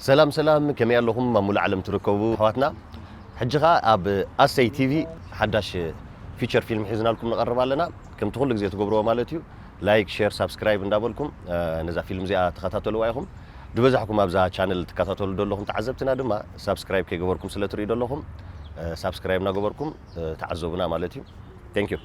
ሰላም ሰላም፣ ከመይ ኣለኹም ኣብ ሙሉእ ዓለም ትርከቡ ኣሕዋትና? ሕጂ ኸኣ ኣብ ኣሰይ ቲቪ ሓዳሽ ፊቸር ፊልም ሒዝናልኩም ንቐርብ ኣለና። ከምቲ ኩሉ ግዜ ትገብርዎ ማለት እዩ፣ ላይክ፣ ሼር፣ ሳብስክራይብ እንዳበልኩም፣ እ፣ ነዛ ፊልም እዚኣ ተኸታተልዋ ኢኹም። ዝበዛሕኩም ኣብዛ ቻነል ትከታተሉ ዘለኹም ተዓዘብትና ድማ ሳብስክራይብ ከይገበርኩም ስለ ትርእዩ ዘለኹም፣ እ፣ ሳብስክራይብ እናገበርኩም፣ እ፣ ተዓዘቡና ማለት እዩ። Thank you።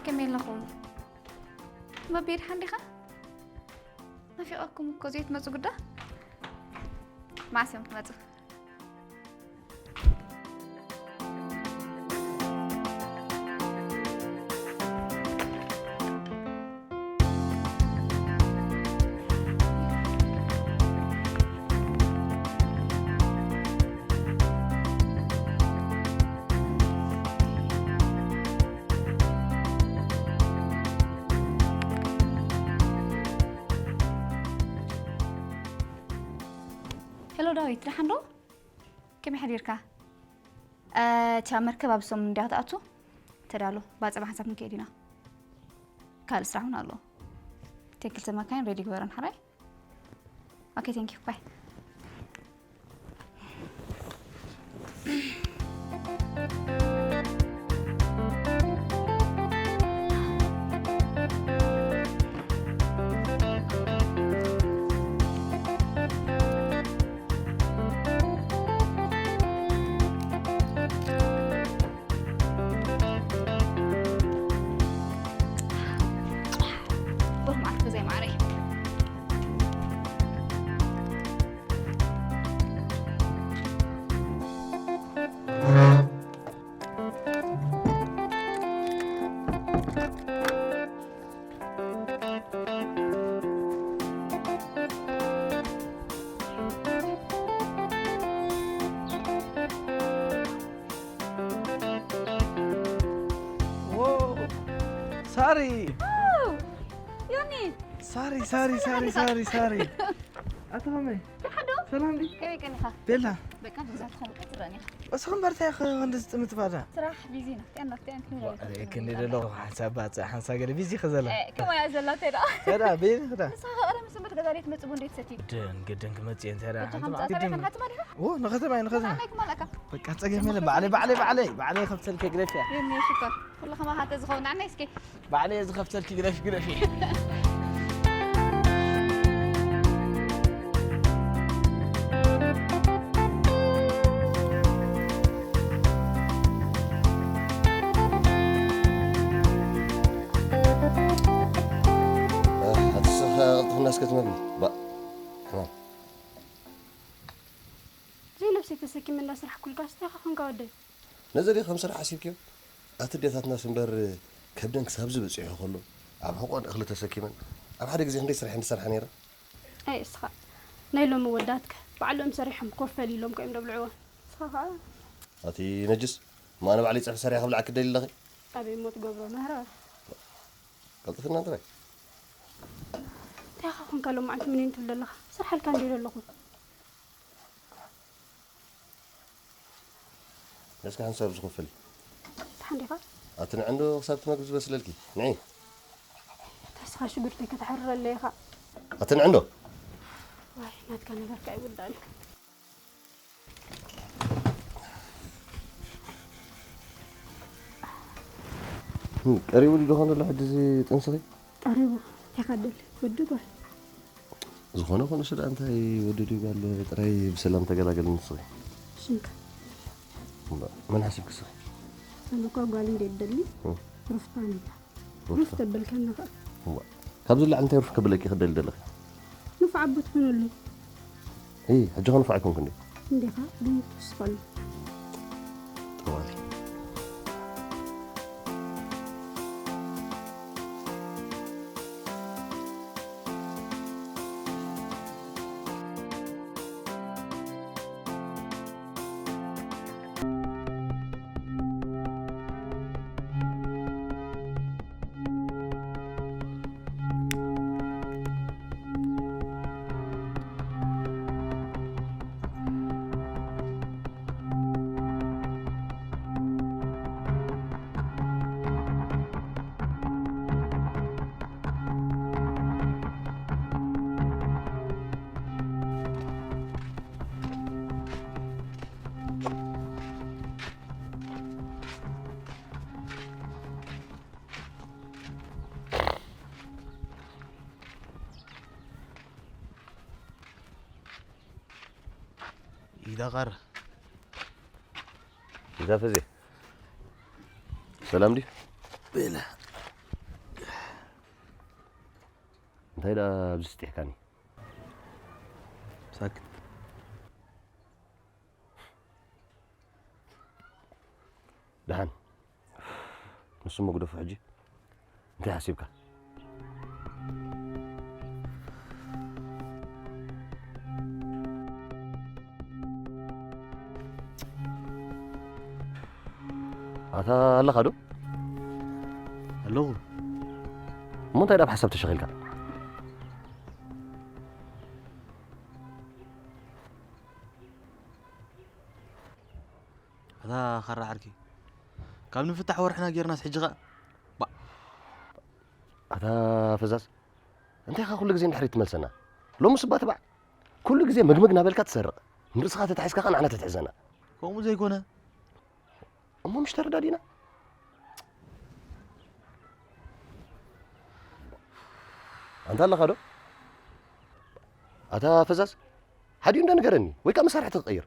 ከመይ ኣለኹም? መቤ፣ ደሓን ዲኻ? ናፊቐኩም እኮ፣ ዘይትመጹ ግዳ? መዓስ እዮም ትመጹ? ሄሎ ዳዊት፣ ደሓን ዶ? ከመይ ሓዲርካ? እ፣ እታ መርከብ ኣብ ሰሙን እንድያ ክትኣቱ። ተዳሎ፣ ባጽዕ ብሓንሳብ ክንከይድ ኢና። ካልእ ስራሕ እውን ኣሎ። እተን ክልተ መካይን ሬዲ ግበረን ሓራይ። ኦኬ፣ ቴንክ ዩ፣ ባይ። ቡሩኽ መዓልቲ ገዛይ ማዓረይ። ዎ፣ ሳሪ! ዋው! ዮኒ! ሳሪ፣ ሳሪ፣ ሳሪ፣ ሳሪ፣ ሳሪ! ኣታ ከመይ? ደሓን ዶ? ሰላም ድዩ? ከመይ ቀኒኻ? ቤላ። በቃ፣ ብዛ ትኸውን ቀጽረኒ። እስኹም በርታይ ኸ፣ ክንዲ ዝጥምት ባዳ? ስራሕ ቢዚ ኢና። ጤና፣ ጤና ክንብል ዋ፣ ኣይንፈልጥን ክንዲ ኢና። ደሎ፣ ሓንሳብ ባጽዕ፣ ሓንሳብ ገለ ቢዚ ኸ ዘላ? እ፣ ከማይ እያ ዘላ፣ እንታይ ደኣ? እንታይ ደኣ፣ ቤላ ኸ ደኣ? ንስኻ ኸኣ ቀደም ሰንበት ገዛ ድየ ትመጽእ ቡን ድየ ትሰቲ? ድን፣ ግድን ክመጽእ እየ፣ እንታይ ደኣ? በቃ፣ ሓንቲ ከምጻእ መዓልቲ ተሪፋ ግድን። ንሓቲ ማሊኻ? ዎ፣ ንኸተማ እየ፣ ንኸተማ። ንዓናይ ክማልኣካ? በቃ፣ ጸገም የለን። ባዕለይ፣ ባዕለይ፣ ባዕለይ፣ ባዕለይ እየ ከፍተልኪ ግደፍያ። የኔ ሽኮር፣ ኩሉ ከማኻ ተዝኸውን፣ ንዓናይ እስኪ። ባዕለይ እየ ዝኸፍተልኪ፣ ግደፊ፣ ግደፊ። ኣቲ ስኻ ቅልጥፍና እስከ ትመግቢ። ባእ፣ ሕማም። ዘይነብሰይ ተሰኪመ እንዳሰራሕኩልካ፣ ስታይኻ ኾንካ ወደይ። ነዚ ድየ ከም ስራሕ ሓሲብክዮ? ኣቲ ኣዴታትናስ እምበር ከብደን ክሳብ እዚ በጺሑ ከሎ ኣብ ሕቖን እኽሊ ተሰኪመን ኣብ ሓደ ግዜ ክንደይ ስራሕ እንድሰርሓ ነይረን? ኣይ እስኻ ናይ ሎሚ ወዳትከ ባዕሎም ሰሪሖም ኮፈል ኢሎም ኮ እዮም ደብልዕዎ። እስኻ ኸኣ ኣቲ ነጅስ እሞ ኣነ ባዕለይ ጽሑፍ ሰሪሐ ክብልዓኪ ትደልዪ ኣለኺ? ኣበይ እሞ ትገብሮ ምህራር? ቀልጥፍና ጥራይ። እንታይ ኢኻ ኮንካ ሎማዓንቲ ምኒን ትብል ዘለኻ? ስርሓልካ እንድዩ ዘለኹ። እስከ ሓንሳብ ዝኽፍል። ደሓን ዲኻ? ኣቲ ንዕንዶ ክሳብ ትመግቢ ዝበስለልኪ። ንዒ። ተስኻ ሽጉርተይ ከተሕርረለይ ኢኻ። ኣቲ ንዕንዶ። ዋይ ናትካ ነገርካ ኣይውዳእን። ቀሪቡ ድዩ ዝኾነ ዘሎ ሕጂ እዚ ጥንስኺ? ቀሪቡ እንታይ ካደል ወዲ ጓል ዝኾነ ኮነ ስዳ እንታይ ወዲ ድዩ ጓል ጥራይ ብሰላም ተገላገል ንስኺ። ሽንካ እምባ፣ መን ሓሲብኪ ስኺ? ኣነ እኮ ጓል እንደ ደሊ እም። ሩፍታን እያ ሩፍ ተበልከኒ ኸ እምባ፣ ካብዚ ላዕሊ እንታይ ሩፍ ከብለኪ ክደሊ ደለኺ? ንፉዕ ኣቦ ትኾነሉ እይ፣ ሕጂ ኸ ንፉዕ ኣይኮንኩ እንዴ? እንዴኻ ግን ትውስኸሉ ጠዋሊ። ኢዳ ቐረ ኢዛ ፈዜ ሰላም ድዩ? ቤላ እንታይ ደኣ ኣብዚ ስጢሕካኒ? ሳክት ደሓን ንሱ መጉደፉ ሕጂ እንታይ ሓሲብካ? ኣታ ኣለኻ ዶ? ኣለኹ እሞ እንታይ ደኣ ብሓሳብ ተሸኺልካ? ኣታ ኻራ ዓርኪ ካብ ንፍታሕ ወርሕና ጌርናስ ሕጂ ኸ ኣታ ፈዛዝ እንታይ ኻ ኩሉ ግዜ ንድሕሪት ትመልሰና? ሎምስ እባ ትባዕ ኩሉ ግዜ ምግምግ ናበልካ ትሰርቕ ንርእስኻ ተታሒዝካ ኸ ንዓና ተትሕዘና። ከምኡ ዘይኮነ እሞ ምሽ ተረዳዲና ኣንታ ኣለኻ ዶ ኣታ ፈዛዝ ሓዲኡ እንደ ንገረኒ ወይ ከዓ መሳርሕቲ ክቐይር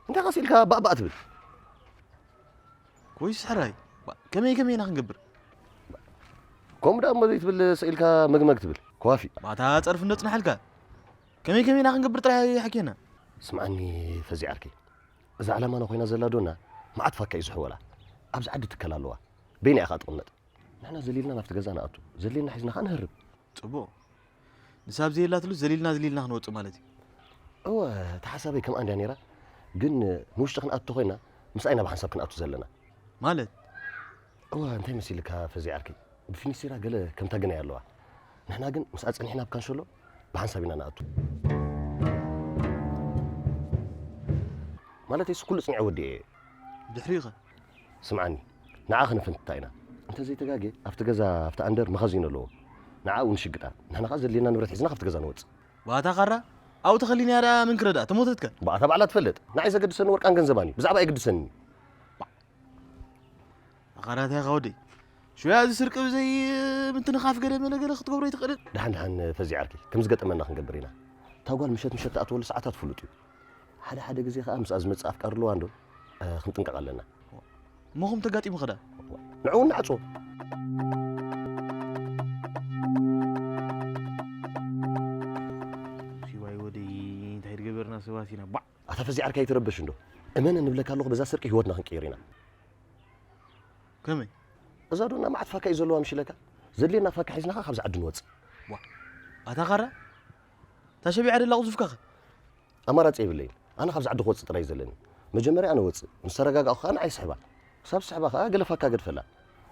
እንታይ ቐስ ኢልካ ባእ ባእ ትብል ኮይስ ሕራይ ከመይ ከመይ ኢና ክንገብር ከምኡ ደኣ እሞ ዘይትብል ስቕ ኢልካ መግመግ ትብል ኮዋፊ ባታ ጸርፊ እንዶ ጽናሓልካ ከመይ ከመይ ኢና ክንገብር ጥራይ ሓኬና ስምዓኒ ፈዚ ዓርከይ እዛ ዕላማና ኮይና ዘላ ዶና መዓት ፋካ እዩ ዝሕወላ ኣብዚ ዓዲ ትከል ኣለዋ በይና ኢኻ ትቕመጥ ንሕና ዘሊልና ናብቲ ገዛ ንኣቱ ዘድልየና ሒዝና ኸዓ ንህርብ ጽቡቕ ንሳ ኣብዘየላትሉ ዘሊልና ዘሊልና ክንወፅእ ማለት እዩ እወ እቲ ሓሳበይ ከምኣ እንድያ ነይራ ግን ንውሽጢ ክንኣቱ ተኾይና ምስኣ ኢና ብሓንሳብ ክንኣቱ ዘለና ማለት እወ እንታይ መሲልካ ፈዚ ዓርከይ ብፊኒስቲራ ገለ ከምታ ግናይ ኣለዋ ንሕና ግን ምስኣ ፀኒሕና ኣብ ካንሸሎ ብሓንሳብ ኢና ንኣቱ ማለተይስ ኩሉ ፅኒዐ ወዲኤ እየ ድሕሪኸ ስምዓኒ ንዓ ክንፍንትታ ኢና እንተዘይተጋግየ ኣብቲ ገዛ ኣብቲ ኣንደር መኻዚኖ ኣለዎ ንዓኡ ንሽግጣ ንሕና ኸዓ ዘድልየና ንብረት ሒዝና ካብቲ ገዛ ንወፅእ ባታ ኻራ ኣብኡ ተኸሊና እያ ደኣ መን ክረድኣ ተሞተትከ ባታ ባዕላ ትፈልጥ ንዓይ ዘገድሰኒ ወርቃን ገንዘባን እዩ ብዛዕባ ኣይግድሰኒ ኣኻራታይ ኻወደይ ሽያ እዚ ስርቂ ብዘይ ምትንኻፍ ገለ መለ ገለ ክትገብሮ ይትኽእልን ደሓን ደሓን ፈዚ ዓርኪ ከም ዝገጠመና ክንገብር ኢና እታ ጓል ምሸት ምሸት ትኣትወሉ ሰዓታት ፍሉጥ እዩ ሓደ ሓደ ግዜ ከዓ ምስኣ ዝመፅእ ኣፍቃሪ ኣለዋ እንዶ ክንጥንቀቕ ኣለና እሞ ከም ተጋጢሙ ኸዳ ንዕኡ ንዓፅዎ ሲዋይ ወደይ እንታይ ዝገበርና ሰባት ኢና ባዕ ኣታ ፈዚ ዓርኪ ኣይትረበሽ እንዶ እመነ ንብለካ ኣለኹ በዛ ስርቂ ህይወትና ክንቅይር ኢና ከመይ እዛ ዶና መዓት ፋካ እዩ ዘለዋ ምሽለካ ዘድልየና ፋካ ሒዝናኻ ካብዚ ዓዲ ንወፅእ ኣታ ኻራ እታ ሸቢዓ ደላ ቁዙፍካ ኸ ኣማራፂ የብለይን ኣነ ካብዚ ዓዲ ክወፅእ ጥራይ እዩ ዘለኒ። መጀመርያ ኣነ ወፅእ፣ ምስ ተረጋጋእኹ ከዓ ንዓይ ስሕባ። ክሳብ ዝስሕባ ከዓ ገለፋካ ገድፈላ።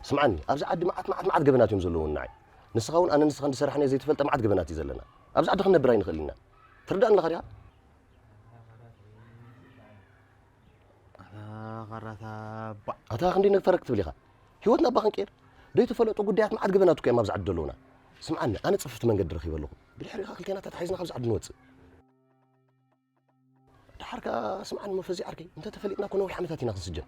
ስምዓኒ፣ ኣብዚ ዓዲ መዓት መዓት መዓት ገበናት እዮም ዘለዉ ንዓይ። ንስኻ እውን ኣነ ንስኻ እንድሰራሕናዮ ዘይትፈልጠ መዓት ገበናት እዩ ዘለና። ኣብዚ ዓዲ ክንነብር ኣይንኽእልን ኢና። ትርዳእኒ ኣለኻ ዲኻ? ኣታ ኸራታ ባዕ። ኣታ ክንደይ ነግፈረክ ትብል ኢኻ? ህይወትና እባ ክንቅይር? ዘይተፈለጡ ጉዳያት መዓት ገበናት እኮ እዮም ኣብዚ ዓዲ ዘለዉና። ስምዓኒ፣ ኣነ ጽፍፍቲ መንገዲ ረኺበ ኣለኹ። ብድሕሪኻ ክልቴና ተታሒዝና ካብዚ ዓዲ ንወጽእ። ደሓር ከኣ ስምዓኒ እሞ ፈዚ ዓርከይ፣ እንተ ተፈሊጥና እኮ ነዊሕ ዓመታት ኢና ክንስጀን።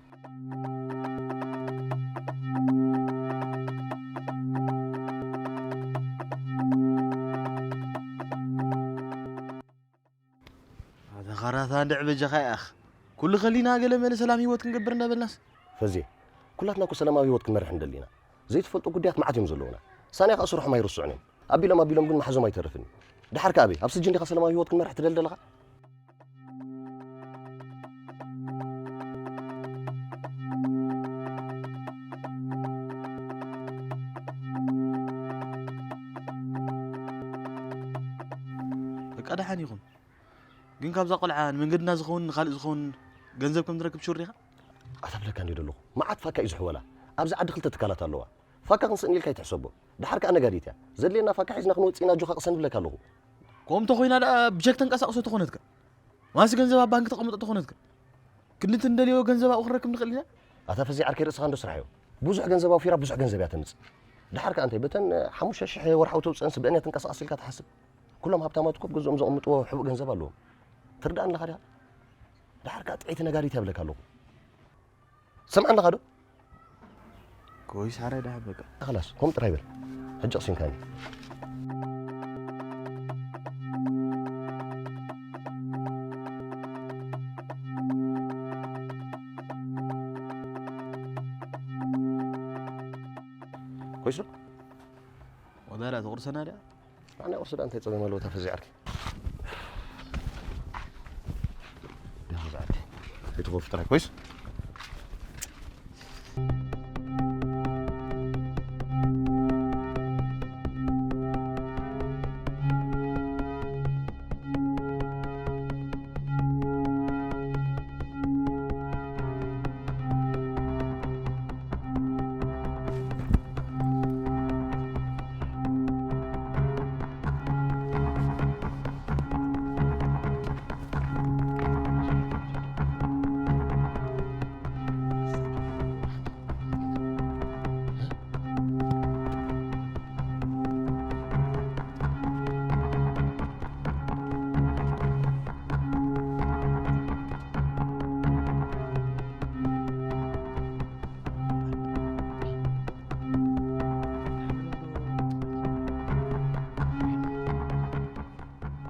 ኣታ ኸራታ እንድዒ በጃኻ ይኣኽ። ኩሉ ከሊና ገለ መለ ሰላም ህይወት ክንገብር እንዳበልናስ። ፈዜ፣ ኩላትና እኮ ሰላማዊ ህይወት ክንመርሕ ንደሊ ኢና። ዘይትፈልጦ ጉዳያት መዓት እዮም ዘለዉና። ሳንያ ከኣ ስርሖም ኣይርስዑን እዮም። ኣቢሎም ኣቢሎም ግን መሓዞም ኣይተርፍን እዩ። ደሓር ከኣ ኣበይ? ኣብ ስጅን ዲኻ ሰላማዊ ህይወት ክንመርሕ ትደሊ ዘለኻ? በቃ ደሓን ይኹን። ግን ካብዛ ቆልዓ ንመንገድና ዝኸውን ንኻልእ ዝኸውን ገንዘብ ከም ትረክብ ሹር ዲኻ? ኣታ ብለካ እንድየ ዘለኹ። መዓት ፋካ እዩ ዝሕወላ። ኣብዚ ዓዲ ክልተ ትካላት ኣለዋ። ፋካ ክንስእን ኢልካ ኣይትሕሰቦ። ደሓር ከኣ ነጋዲት እያ። ዘድልየና ፋካ ሒዝና ክንወጽእ ኢና፣ ኣጆኻ ቅሰን እብለካ ኣለኹ። ከምኡ እንተኾይና ደኣ ብቸክ ተንቀሳቕሶ ተኾነትካ። ማሲ ገንዘብ ኣብ ባንክ ተቐምጦ ተኾነትካ። ክንድቲ እንደልዮ ገንዘብ ኣብኡ ክንረክብ ንኽእል ኢና። ኣታ ፈዚ ዓርከይ ርእስኻ እንዶ ስራሕ እዩ። ብዙሕ ገንዘብ ኣውፊራ ብዙሕ ገንዘብ እያ ተምጽእ። ደሓር ከኣ እንታይ በተን ሓሙሽተ ሽሕ ወርሓዊ ተውጽአን ስብአን እያ ትንቀሳቐስ ኢልካ ትሓስብ? ኩሎም ሃብታማት እኮ ኣብ ገዝኦም ዘቐምጥዎ ሕቡእ ገንዘብ ኣለዎም። ትርዳእኒ ኣለኻ ዲኻ? ደሓር ከኣ ጥዕይቲ ነጋሪት እያ እብለካ ኣለኹ። ትሰምዓኒ ኣለኻ ዶ? ኮይስ ሓራይ ደሓን በቃ። ኣኽላስ፣ ከምኡ ጥራይ በል። ሕጂ ኣቕሲንካኒ። ኮይስ ዶ? ወላ ላ ተቑርሰና ድያ? ኣነ ቁርሲ ደኣ እንታይ ጸገም ኣለዎ? እታ ፈዚዓልኪ። ደህና በዓልቲ። ኣይትኾፊ ጥራይ ኮይስ።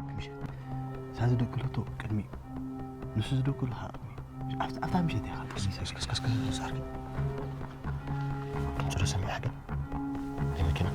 ምሸት። እዛ ዝደገለቶ ቅድሚኡ። ንሱ ዝደገሎ ሓቕሚ። ኣብታ፣ ኣብታ ምሸት ኢኻ። ከስከስከስከስከስ ዓርከይ። ድምፂ ዶ ሰሚዐ ግን? ናይ መኪና።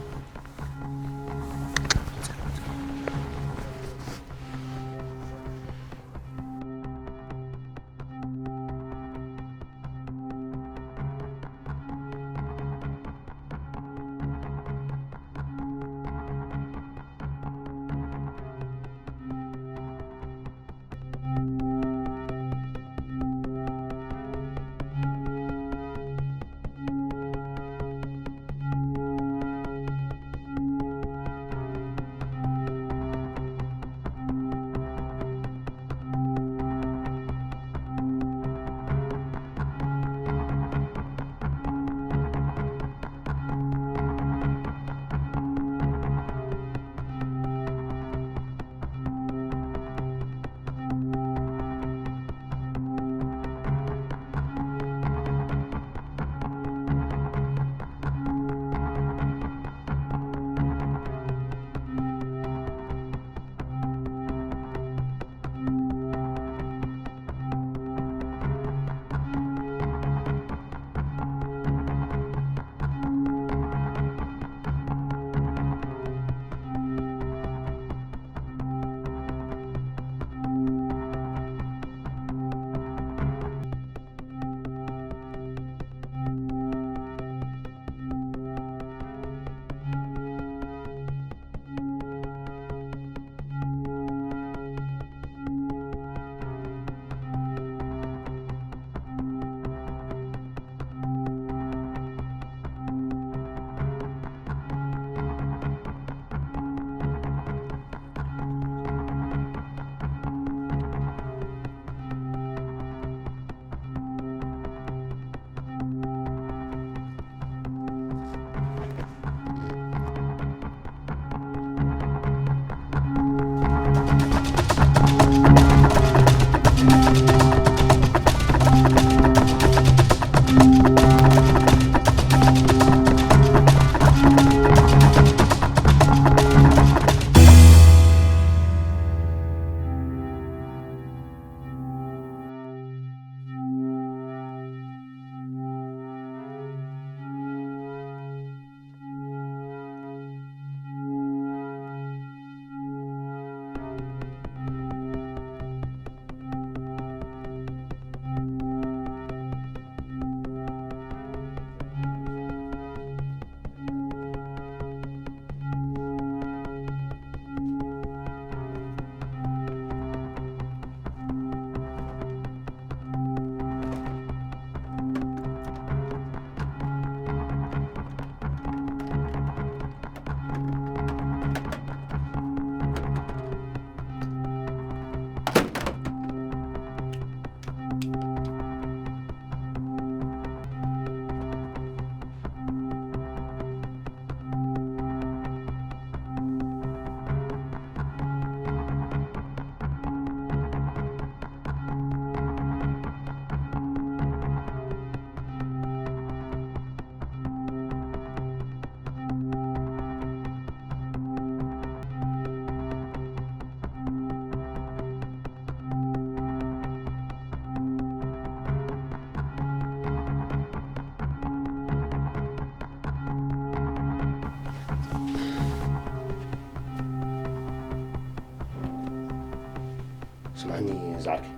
ስምዓኒ ዝዓርከይ፣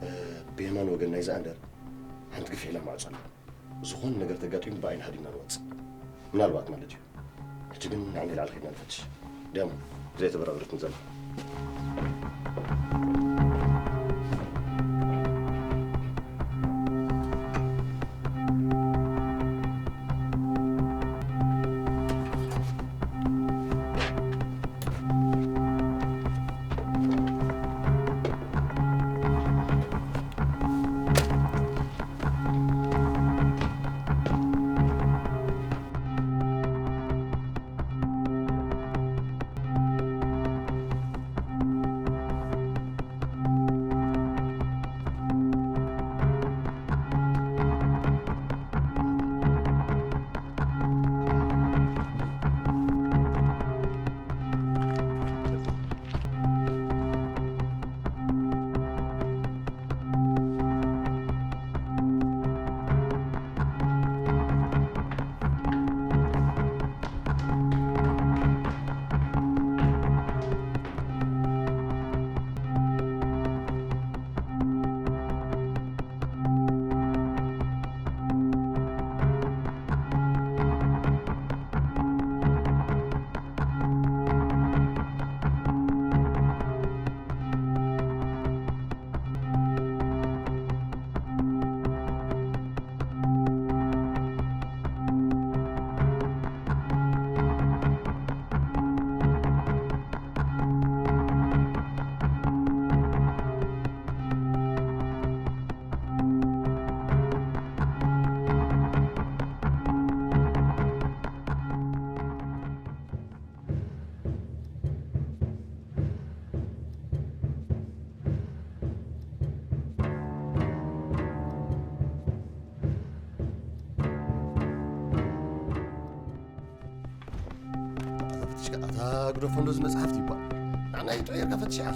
እ፣ ብየማን ወገን ናይዚ ኣንደር ሓንቲ ግፍዒላ ማዕጾ ኣላ። ዝኾነ ነገር ተጋጢሙ ብኣይኒ ሃዲምና ንወጽእ። ምናልባት ማለት እዩ። ሕጂ ግን ንዓኒ ላዕሊ ከይድና ንፈትሽ። ዲያሞ፣ ዘይተበራበረት ንዘላ። ኣታ ግደፎ፣ እንደዚ መጽሓፍቲ ይባል። ንዓና ይጠየርካ ፈትሽ ኢኻ።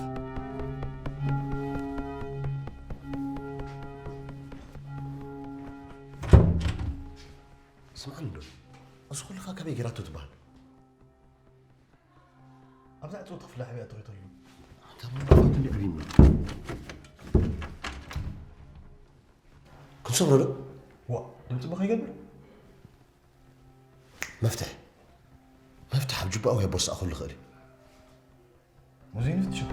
ስምዓኒ ዶ፣ እዚ ኩልኻ ካበይ ገይራቶ ትበሃል? ኣብዛ ዕጽው ተኽፍላ ሕቢኣ ተወይተሉ። ኣታ ምንባባት እንዲ ዕብይኒ። ክንሰብሮ ዶ? ዋ፣ ድምጺ እሞ ከይገብር? መፍትሕ። መፍትሕ ኣብ ጅባኡ ወይ ኣብ ቦርሳኡ ክህሉ ይኽእል እዩ። ሙዚን ፍትሹ።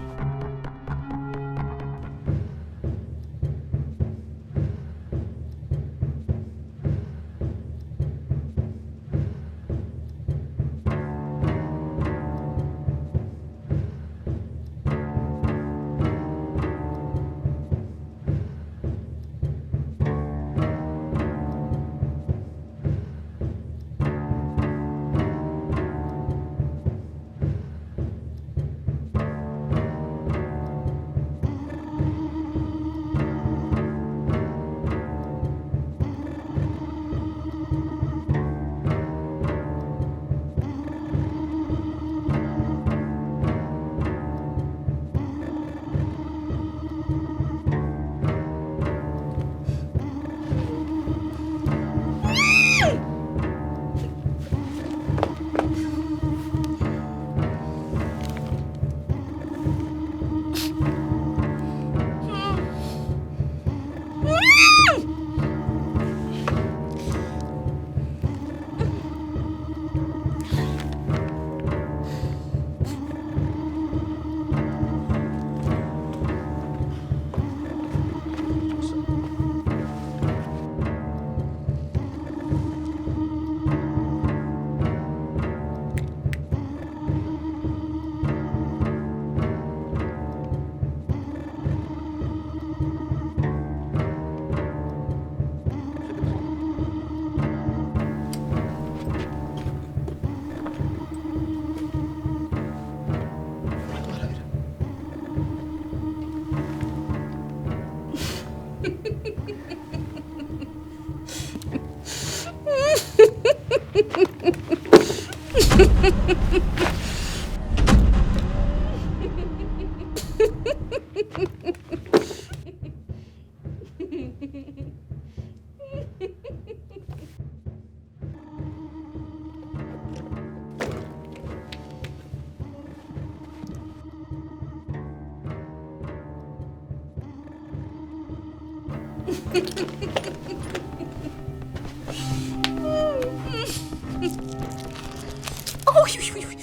ኦይ፣ ኦይ፣ ኦይ፣ ኦይ።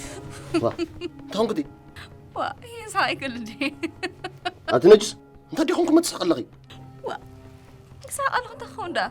ዋ፣ እንታይ ኾንኩ? ዋ፣ ይስሓቅ ኣይክእል እንዴ? ኣቲ ነጅስ፣ እንታይ ዲኹም ክመጽእ ኣለኺ? ዋ፣ ክሳቅ ኣለኹ እንታይ ክኸውን ደኣ?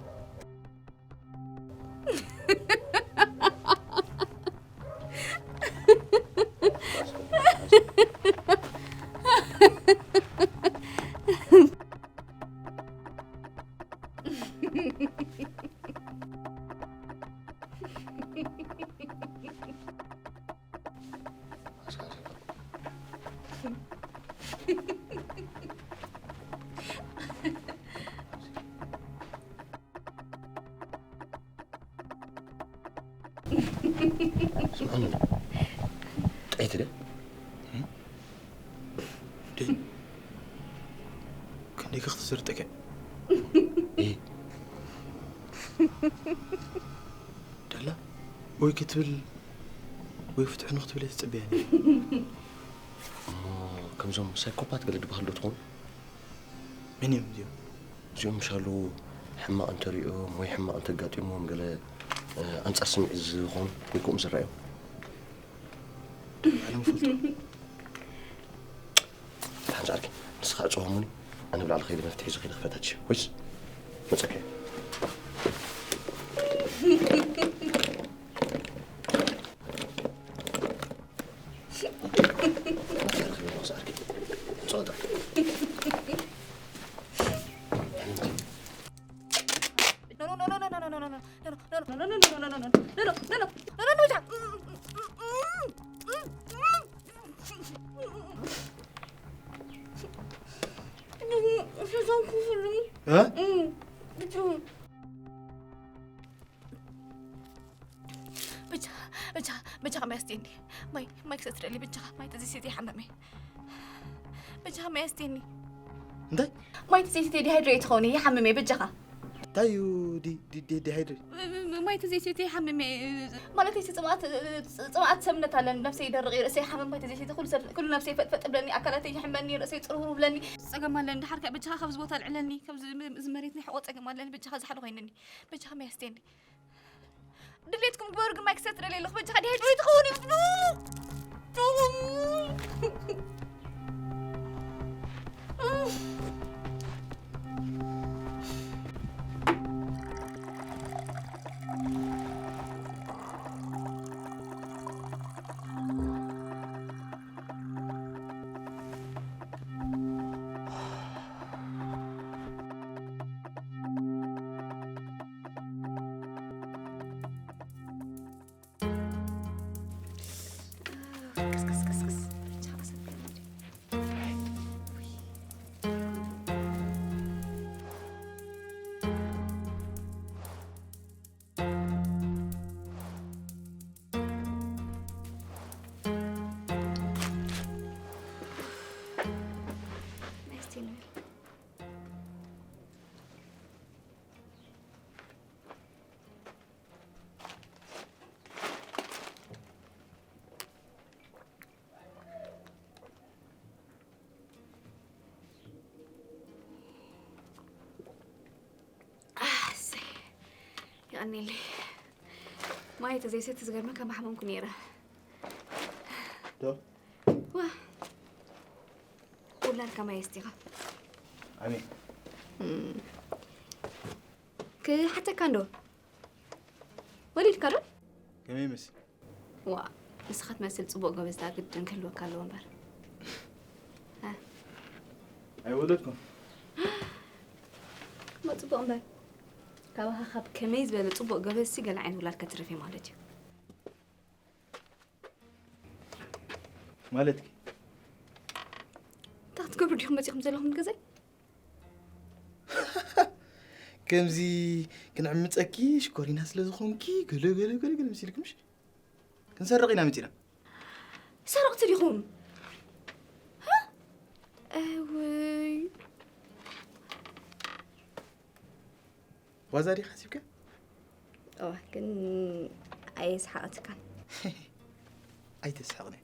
ስምዓኒ፣ ጥዕይቲ ደ? ደ? ክንደይ ከ ክትዘርጠከ? እ። ደላ? ወይ ክትብል፣ ወይ ፍትሑ ንክትብል እየ ትጽበያ ነይረ። እሞ ከምዞም ሳይኮፓት ገለ ዝበሃሉ ዶ ትኾኑ? መን እዮም እዚኦም? እዚኦም ምሻሉ ሕማቕ እንተሪኦም ወይ ሕማቕ እንተጋጢምዎም ገለ፣ እ፣ ኣንጻር ስምዒት ዝኾኑ ወይ ከምኡ ዝረኣዮም። ባዕሎም ይፈልጡ። ሓንቲ ዓርኪ፣ ንስኻ ዕጸወሙኒ፣ ኣነ ብላዕሊ ከይደ መፍትሒ ይዘ ከይደ ክፈታች። ወይስ መጸከ? ጸወታ። እ? ብቻ፣ ብቻ፣ ብቻ ከማይ ኣስትየኒ። ማይ፣ ማይ ክሰትረሊ ብቻ፣ ማይ ተዘይሰትየ ይሓምም እየ። ብቻ ማይ ኣስትየኒ። እንታይ? ማይ ተዘይሰትየ ዲሃይድሬት ክኸውን እየ፣ ይሓምም እየ፣ በጃኻ። እንታይ እዩ ዲ-፣ ዲ-፣ ዲ-፣ ዲሃይድሬት? ማይ ተዘይሰትየ ይሓምም እየ። ማለተይ፣ ጽምኣት፣ ጽምኣት ሰብነት ኣለኒ፣ ነብሰይ ይደርቕ እዩ፣ ርእሰይ ይሓምም፣ ማይ ተዘይሰትየ ኩሉ ሰብ፣ ኩሉ ነብሰይ ፈጥፈጥ ይብለኒ፣ ኣካላተይ ይሕመኒ፣ ርእሰይ ጽርውር ይብለኒ። ጸገም ኣለኒ፣ ደሓር ከ በጃኻ ካብዚ ቦታ ኣልዕለኒ፣ ካብዚ ም-፣ እዚ መሬት ናይ ሕቖ ጸገም ኣለኒ፣ በጃኻ ዝሓለ ኮይነኒ፣ በጃኻ ማይ ኣስትየኒ። ድሌትኩም ግበሩ፣ ግን ማይ ክሰትረለይ ኣለኹ። በጃኻ ዲሃይድሬት ይኸውን እዩ። ኣሰይ፣ የቐንየለይ። ማይ ተዘይሰቲ ዝገርመካ ምሓመምኩ ነይረ። ዶ? ዋ፣ ውላድካ ማይ ኣስቲኻ። ኣሜን። እም። ክሓተካ እንዶ? ወሊድካ ዶ? ከመይ ይመስል? ዋ፣ ንስኻ ትመስል ጽቡቕ ጎበዝ ደኣ ግድን ክህልወካ ኣለዎ እምበር። እ። ኣይወለድኩን። እሞ ጽቡቕ እምበር። ካባኻ ካብ ከመይ ዝበለ ጽቡቕ ጎበዝሲ ገለ ዓይነት ውላድ ከትርፍ እየ ማለት እዩ። ማለትኪ? እንታይ ክትገብሩ ዲኹም መጺኹም ዘለኹም ንገዛይ? ከምዚ ክንዕምጸኪ ሽኮሪና ስለ ዝኾንኪ ገለ ገለ ገለ ገለ መሲልኪ ምሽ? ክንሰርቕ ኢና መጺና። ሰረቕቲ ዲኹም? ሃ? እውይ። ዋዛ ዲኻ ሓሲብካ? እዋ፣ ግን ኣየስሓቐትካን። ኣይተስሕቕኒ።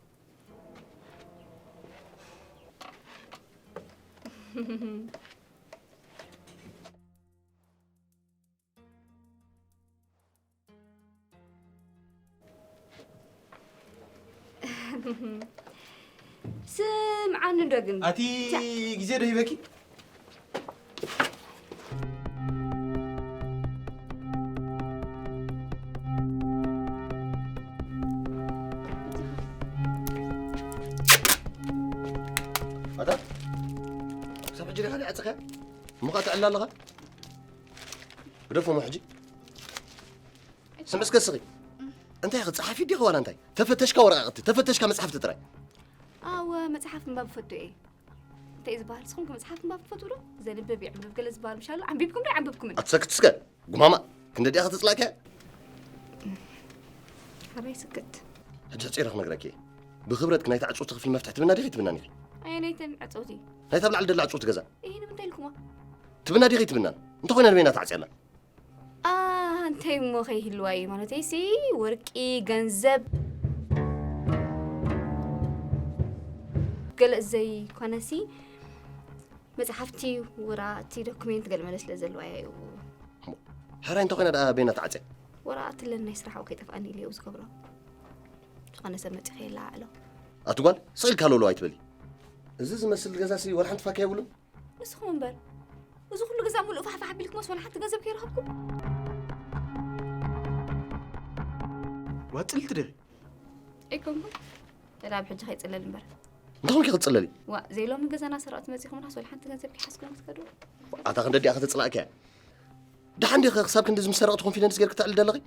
ስምዓኒ እንዶ ግን። ኣቲ ግዜ ዶ ሂበኪ? ኣታ ክሳብ ሕጂ ዲኻ ደኣ ዓጽኻ? እሞ ኸኣ ትዕልል ኣለኻ? ግደፎ እሞ ሕጂ። ስምዒ እስከ ስኺ። እንታይ ኢኺ ጸሓፊት ዲኺ ዋላ እንታይ? ተፈተሽካ ወረቓቕቲ፣ ተፈተሽካ መጽሓፍቲ ጥራይ። ኣወ፣ መጽሓፍ ምንባብ እፈቱ እየ። እንታይ እዩ ዝበሃል? ንስኹም ከ መጽሓፍ ምንባብ ትፈትዉ ዶ? ዘንብብ ይዕንብብ ገለ ዝበሃል ምሽ ኣሎ? ዓንቢብኩም ዶ ኣይዓንበብኩምን? ኣትሰክት እስከ። ጉማማ፣ ክንደ ዲኣ ከተጽላእክያ? ሓራይ ስክት። ሕጂ ኣሕጺረ ክነግረኪ እየ። ብኽብረትኪ ናይታ ዕጽውቲ ክፍሊ መፍትሕ ትብና ዲኺ ትብናን ኢኺ? ኣየነይተን ዕጽውቲ? ናይታ ኣብ ላዕሊ ደላ ዕጽውቲ ገዛ። እሂ ንምንታይ ኢልኩማ? ትብና ዲኺ ትብናን? እንተኾይና ንበይና ተዓጽያላ? ኣህ፣ እንታይ እሞ ከይህልዋ እዩ ማለተይሲ፣ ወርቂ፣ ገንዘብ፣ ገለ ዘይኮነሲ፣ መጽሓፍቲ፣ ወረቓቕቲ፣ ዶክሜንት ገለ መለ ስለ ዘለዋ እዩ። ሕራይ እንተኾይና ደኣ በይና ተዓጽያ? ወረቓቕቲ ኣለኒ ናይ ስራሕ ከይጠፍኣኒ ኢለ እየ ዝገብሮ። ዝኾነ ሰብ መጺኡ ከየለዓዕሎ። ኣቲ ጓል፣ ስቕ ኢልካ ሎሎ ኣይትበሊ። እዚ ዝመስል ገዛሲ ወላ ሓንቲ ፋካ የብሉን። ንስኹም እምበር፣ እዚ ኩሉ ገዛ ሙሉእ ፋሕፋሕ ኣቢልኩሞስ ዋላ ሓንቲ ገንዘብ ከይረኸብኩም? ዋጽልቲ ዲኺ? ኣይኮንኩን። ደላ ኣብ ሕጂ ከይጽለል እምበር። እንታይ ኮንኪ ክትጽለሊ? ዋ፣ ዘይሎሚ ገዛና ሰረቕቲ መጺኹምናስ ዋላ ሓንቲ ገንዘብ ከይሓዝኩም ክትከዱ? ኣታ ክንደ ዲኣ ከተጽላእክያ? ደሓን ዲኺ ክሳብ ክንዲ ዝምሰረቕቲ ኮንፊደንስ ጌርኪ ተዕሊ ደለኺ?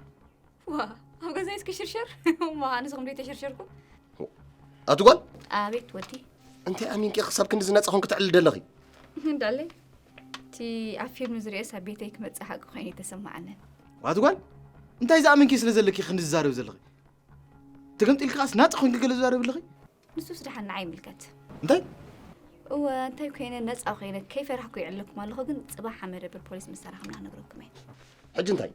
ዋ፣ ኣብ ገዛይስ ክሽርሸር? እሞ ንስኹም ዶ ተሸርሸርኩም? ኣቲ ጓል? ኣቤት ወዲ። እንታይ ኣሚንኪ ክሳብ ክንዲ ዝነጻ ኮንኪ ተዕሊ ደለኺ? እንዳለይ፣ እቲ ኣብ ፊልም ዝርእየስ ኣብ ቤተይ ክመጽእ ሓቂ ኮይኑ ተሰማዓኒ። ኣቲ ጓል? እንታይ ዝኣመንኪ ስለ ዘለኪ ክንዲ ዝዛረብ ዘለኺ? ተገምጢልኪ ከኣስ ናጻ ኮንኪ ገለ ዝዛረብ ኣለኺ? ንሱስ ደሓን ንዓይ ይምልከት። እንታይ? እወ፣ እንታይ ኮይነ ነጻ ኮይነ ከይፈራሕኩ ይዕለኩም ኣለኹ፣ ግን ጽባሕ ሓመደ ብፖሊስ ምስ ተራኸብና ክነግረኩም እየ። ሕጂ እንታይ?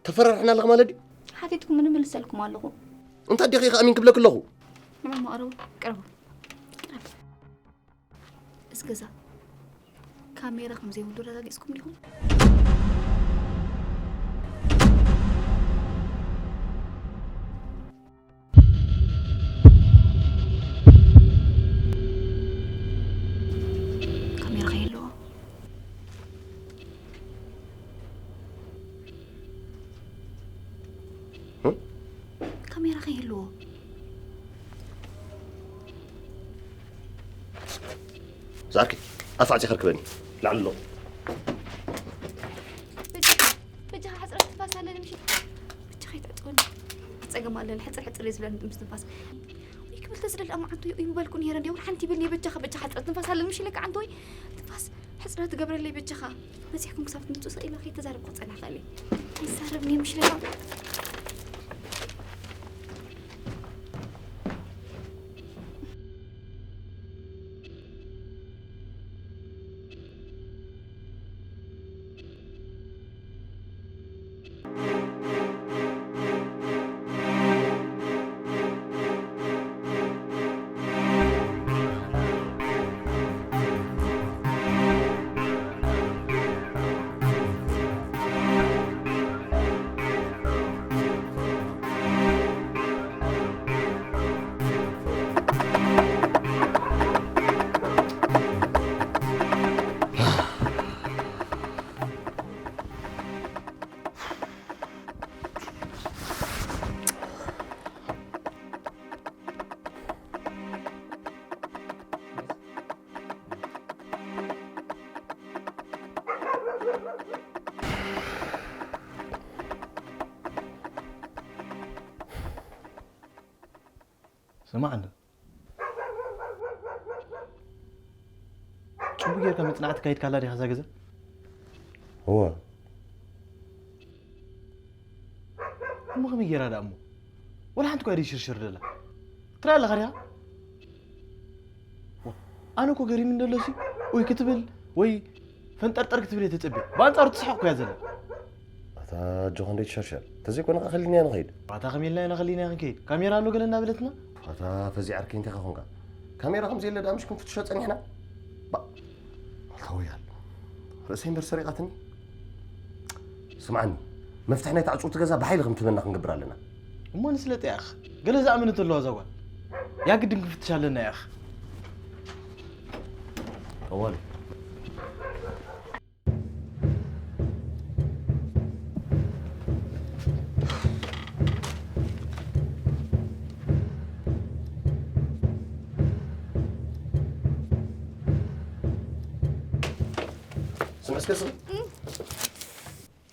ተፈራርሕና ኣለኺ ማለት ድዩ? ሓቲትኩም ምንም እምልሰልኩም ኣለኹ። እንታይ ዲኺ ከኣሚን ክብለኪ ኣለኹ? ንዑ እሞ ቅረቡ፣ ቅረቡ። ቅረብ። እዚ ገዛ ካሜራ ከም ዘይብሉ ኣረጋጊጽኩም ዲኹም? ካሜራ ከየለዎ። እም? ካሜራ ከየለዎ። ዝኣርኪ ኣፋዕፂ ከርክበኒ ላዕሊ ኣለኹ። በጃኻ፣ በጃኻ ሕፅረት ትንፋስ ኣለኒ ምሽ? በጃኻ ይትዕፅወኒ። ፀገም ኣለኒ፣ ሕፅር ሕፅር እየ ዝብለኒ ምስ ትንፋስ። ወይ ክብል ተዝደል ኣማ ዓንቶ እዩ ምበልኩ ነይረ እንዲ፣ ወላ ሓንቲ ይብል እየ። በጃኻ፣ በጃኻ ሕፅረት ትንፋስ ኣለኒ ምሽ ኢለካ ዓንቶ ወይ ትንፋስ ሕፅረት ትገብረለይ በጃኻ። በዚሕኩም ክሳብ ትምፅኡ ስቕ ኢለ ከይተዛረብኩ ክፀንሕ እኽእል እየ። ኣይዛረብን እየ ምሽ ኢለካ። ስማዕ እንዶ። ጽቡቕ ጌርካ መጽናዕቲ ካይድካላ ዲኻ እዛ ገዛ? እወ። እሞ ከመይ ጌራ ደኣ እሞ? ወላ ሓንቲ እኳ ኣይደይ ሽርሽር ደላ። ትርኢ ኣለኻ ዲኻ? ዋ፣ ኣነ እኮ ገሪምኒ ደሎ ሲ፣ ኡይ ክትብል ወይ ፈንጠርጠር ክትብል እየ ተጸብየ። ብኣንጻሩ ትስሕቕ እኮ እያ ዘላ። ኣታ ኣጆኻ እንዶ ኣይትሸርሸር። ተዘይኮነ ከኣ ከሊልና ኢና ንኸይድ። ኣታ ከመይ ኢልና ኢና ከሊልና ክንከይድ? ካሜራ ኣሎ ገለ እናበለትና? ኣታ ፈዚ ዓርከይ እንታይ ኢኻ ኮንካ? ካሜራ ከም ዘየለ ደኣ ምሽ ክንፍትሾ ጸኒሕና? ባ-፣ ኣታ ወያል። ርእሰይ እምበር ሰሪቓትኒ። ስምዓኒ፣ መፍትሕ ናይታ ዕጽውቲ ገዛ ብሓይሊ ከም ትህበና ክንገብር ኣለና። እሞ ንስለጥ እያ ኣኽ። ገለ ዝኣመነት ኣለዋ እዛ ጓል። ያ ግድን ክፍትሽ ኣለና ያኽ። ጠዋል ስምዕስከ ስም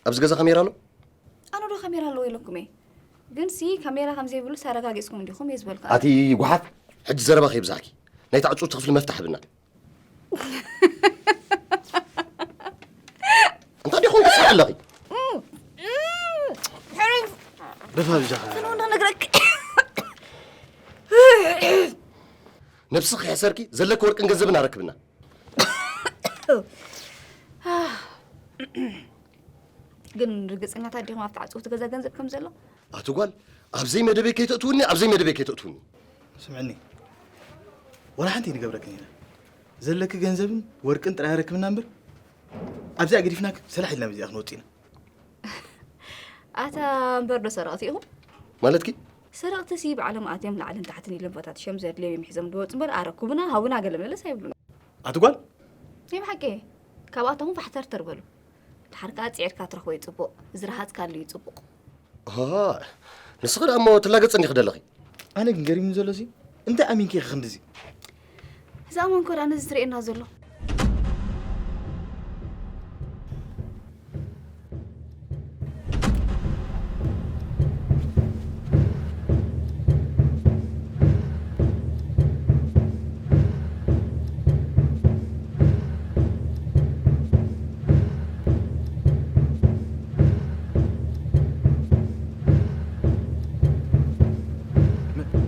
ኣብዚ ገዛ ካሜራ ኣሎ? ኣነ ዶ ካሜራ ኣለዎ ኢለኩም እየ። ግን ሲ ካሜራ ከም ዘይብሉ ኣረጋጊጽኩም እንዲኹም እየ ዝበልካ። ኣቲ ጓሓፍ ሕጂ ዘረባ ከይብዛሕኪ ናይታ ዕጹቲ ክፍሊ መፍታሕ ህብና። እንታይ ዲኹም ትስሓ ኣለኺ? ደፋ ብጃኻ ትንው እንዳነግረክ ነብስኺ ሕሰርኪ ዘለኪ ወርቅን ገንዘብን ኣረክብና። ግን ርግጸኛታት ዲኹም ኣብቲ ዓጽውቲ ገዛ ገንዘብ ከም ዘሎ? ኣቲ ጓል ኣብዘይ መደበይ ከይተእትውኒ ኣብዘይ መደበይ ከይተእትውኒ። ስምዕኒ ወላ ሓንቲ ንገብረክን ኢና ዘለኪ ገንዘብን ወርቅን ጥራይ ኣረክብና እምበር ኣብዚኣ ገዲፍናክ ሰላሕ ኢልና ብዚኣ ክንወጽእ ኢና። ኣታ እምበር ዶ ሰረቕቲ ኢኹም? ማለትኪ? ሰረቕቲ ሲ ባዕሎም ኣትዮም ላዕልን ታሕትን ኢሎም ፈታቲሾም ዘድልዮም እዮም ሒዞም ድወፁ እምበር ኣረኩብና ሃቡና ገለ መለስ ኣይብሉን። ኣቲ ጓል ናይ ብሓቂ ካብኣቶም ፋሕተርተር በሉ። ድሓር ከዓ ፅዒርካ ትረኽቦ እዩ ፅቡቕ፣ ዝረሃፅካሉ እዩ ፅቡቕ። ኣሃ፣ ንስኺ ደኣ እሞ ትላገጽ እንዲኺ ደለኺ። ኣነ ግን ገሪሙኒ ዘሎ ሲ እንታይ ኣሚንኪ ኢኺ ክንድዚ? እዛ መንኮ ደኣ ነዚ ዝርእየና ዘሎ።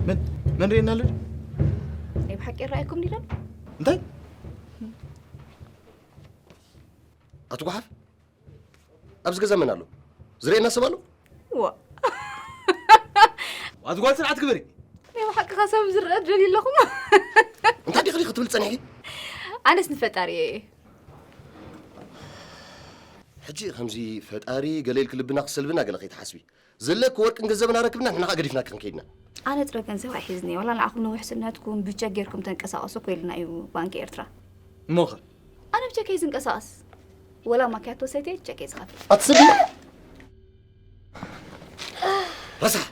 መን መን ርኤና ኣሎ? ናይ ብሓቂ ይረኣየኩም ዲሎ? እንታይ? ኣቲ ጓሓፍ ኣብዚ ገዛ መን ኣሎ? ዝርእየና ሰብ ኣሎ? ዋ ኣቲ ጓል ስርዓት ግበሪ። ናይ ብሓቂ ከ ሰብ ዝረአ ደልዩ ኣለኹም? እንታይ ዲኺ ክትብል ጸኒሕኪ? ኣነስ ንፈጣሪ እየ። ሕጂ ከምዚ ፈጣሪ ገለ ኢልኪ ልብና ክሰልብና ገለ ከይትሓስቢ። ዘለኪ ወርቅን ገንዘብን ኣረክብና ንሕና ከኣ ገዲፍናኪ ክንከይድና። ኣነ ጥረ ገንዘብ ኣይሕዝን እየ። ዋላ ንዓኹም ንውሕስነትኩም ብቸክ ጌርኩም ተንቀሳቐሱ እኮ ኢሉና እዩ ባንኪ ኤርትራ። እሞኸ? ኣነ ብቸክ እየ ዝንቀሳቐስ። ወላ ማክያቶ ሰትየ ቸክ እየ ዝኸፍል። ኣትስድና ረሳሕ።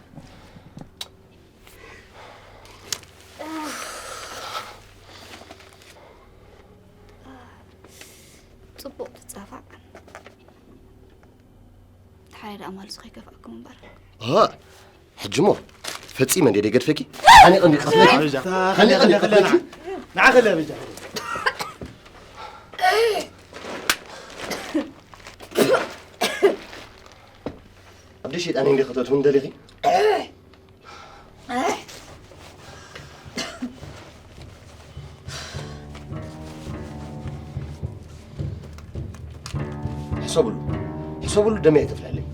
ጽቡቕ ትጻፋዕ። ሓደ ደኣ ማልሱ ከይከፍኣኩም እምበር። ኣሃ፣ ሕጂ እሞ ፈጺመ እንዴ ደይገድፈኪ? ሓኒቐ እንዴ ቀትለኪ? ሓኒቐ እንዴ ቀትለኪ? ንዓኸለ በጃ። ኣብ ደይ ሸይጣን እንዴ ከተትውን ደሊኺ? ሕሰብሉ፣ ሕሰብሉ፣ ደመይ ኣይተፍልሕለይ።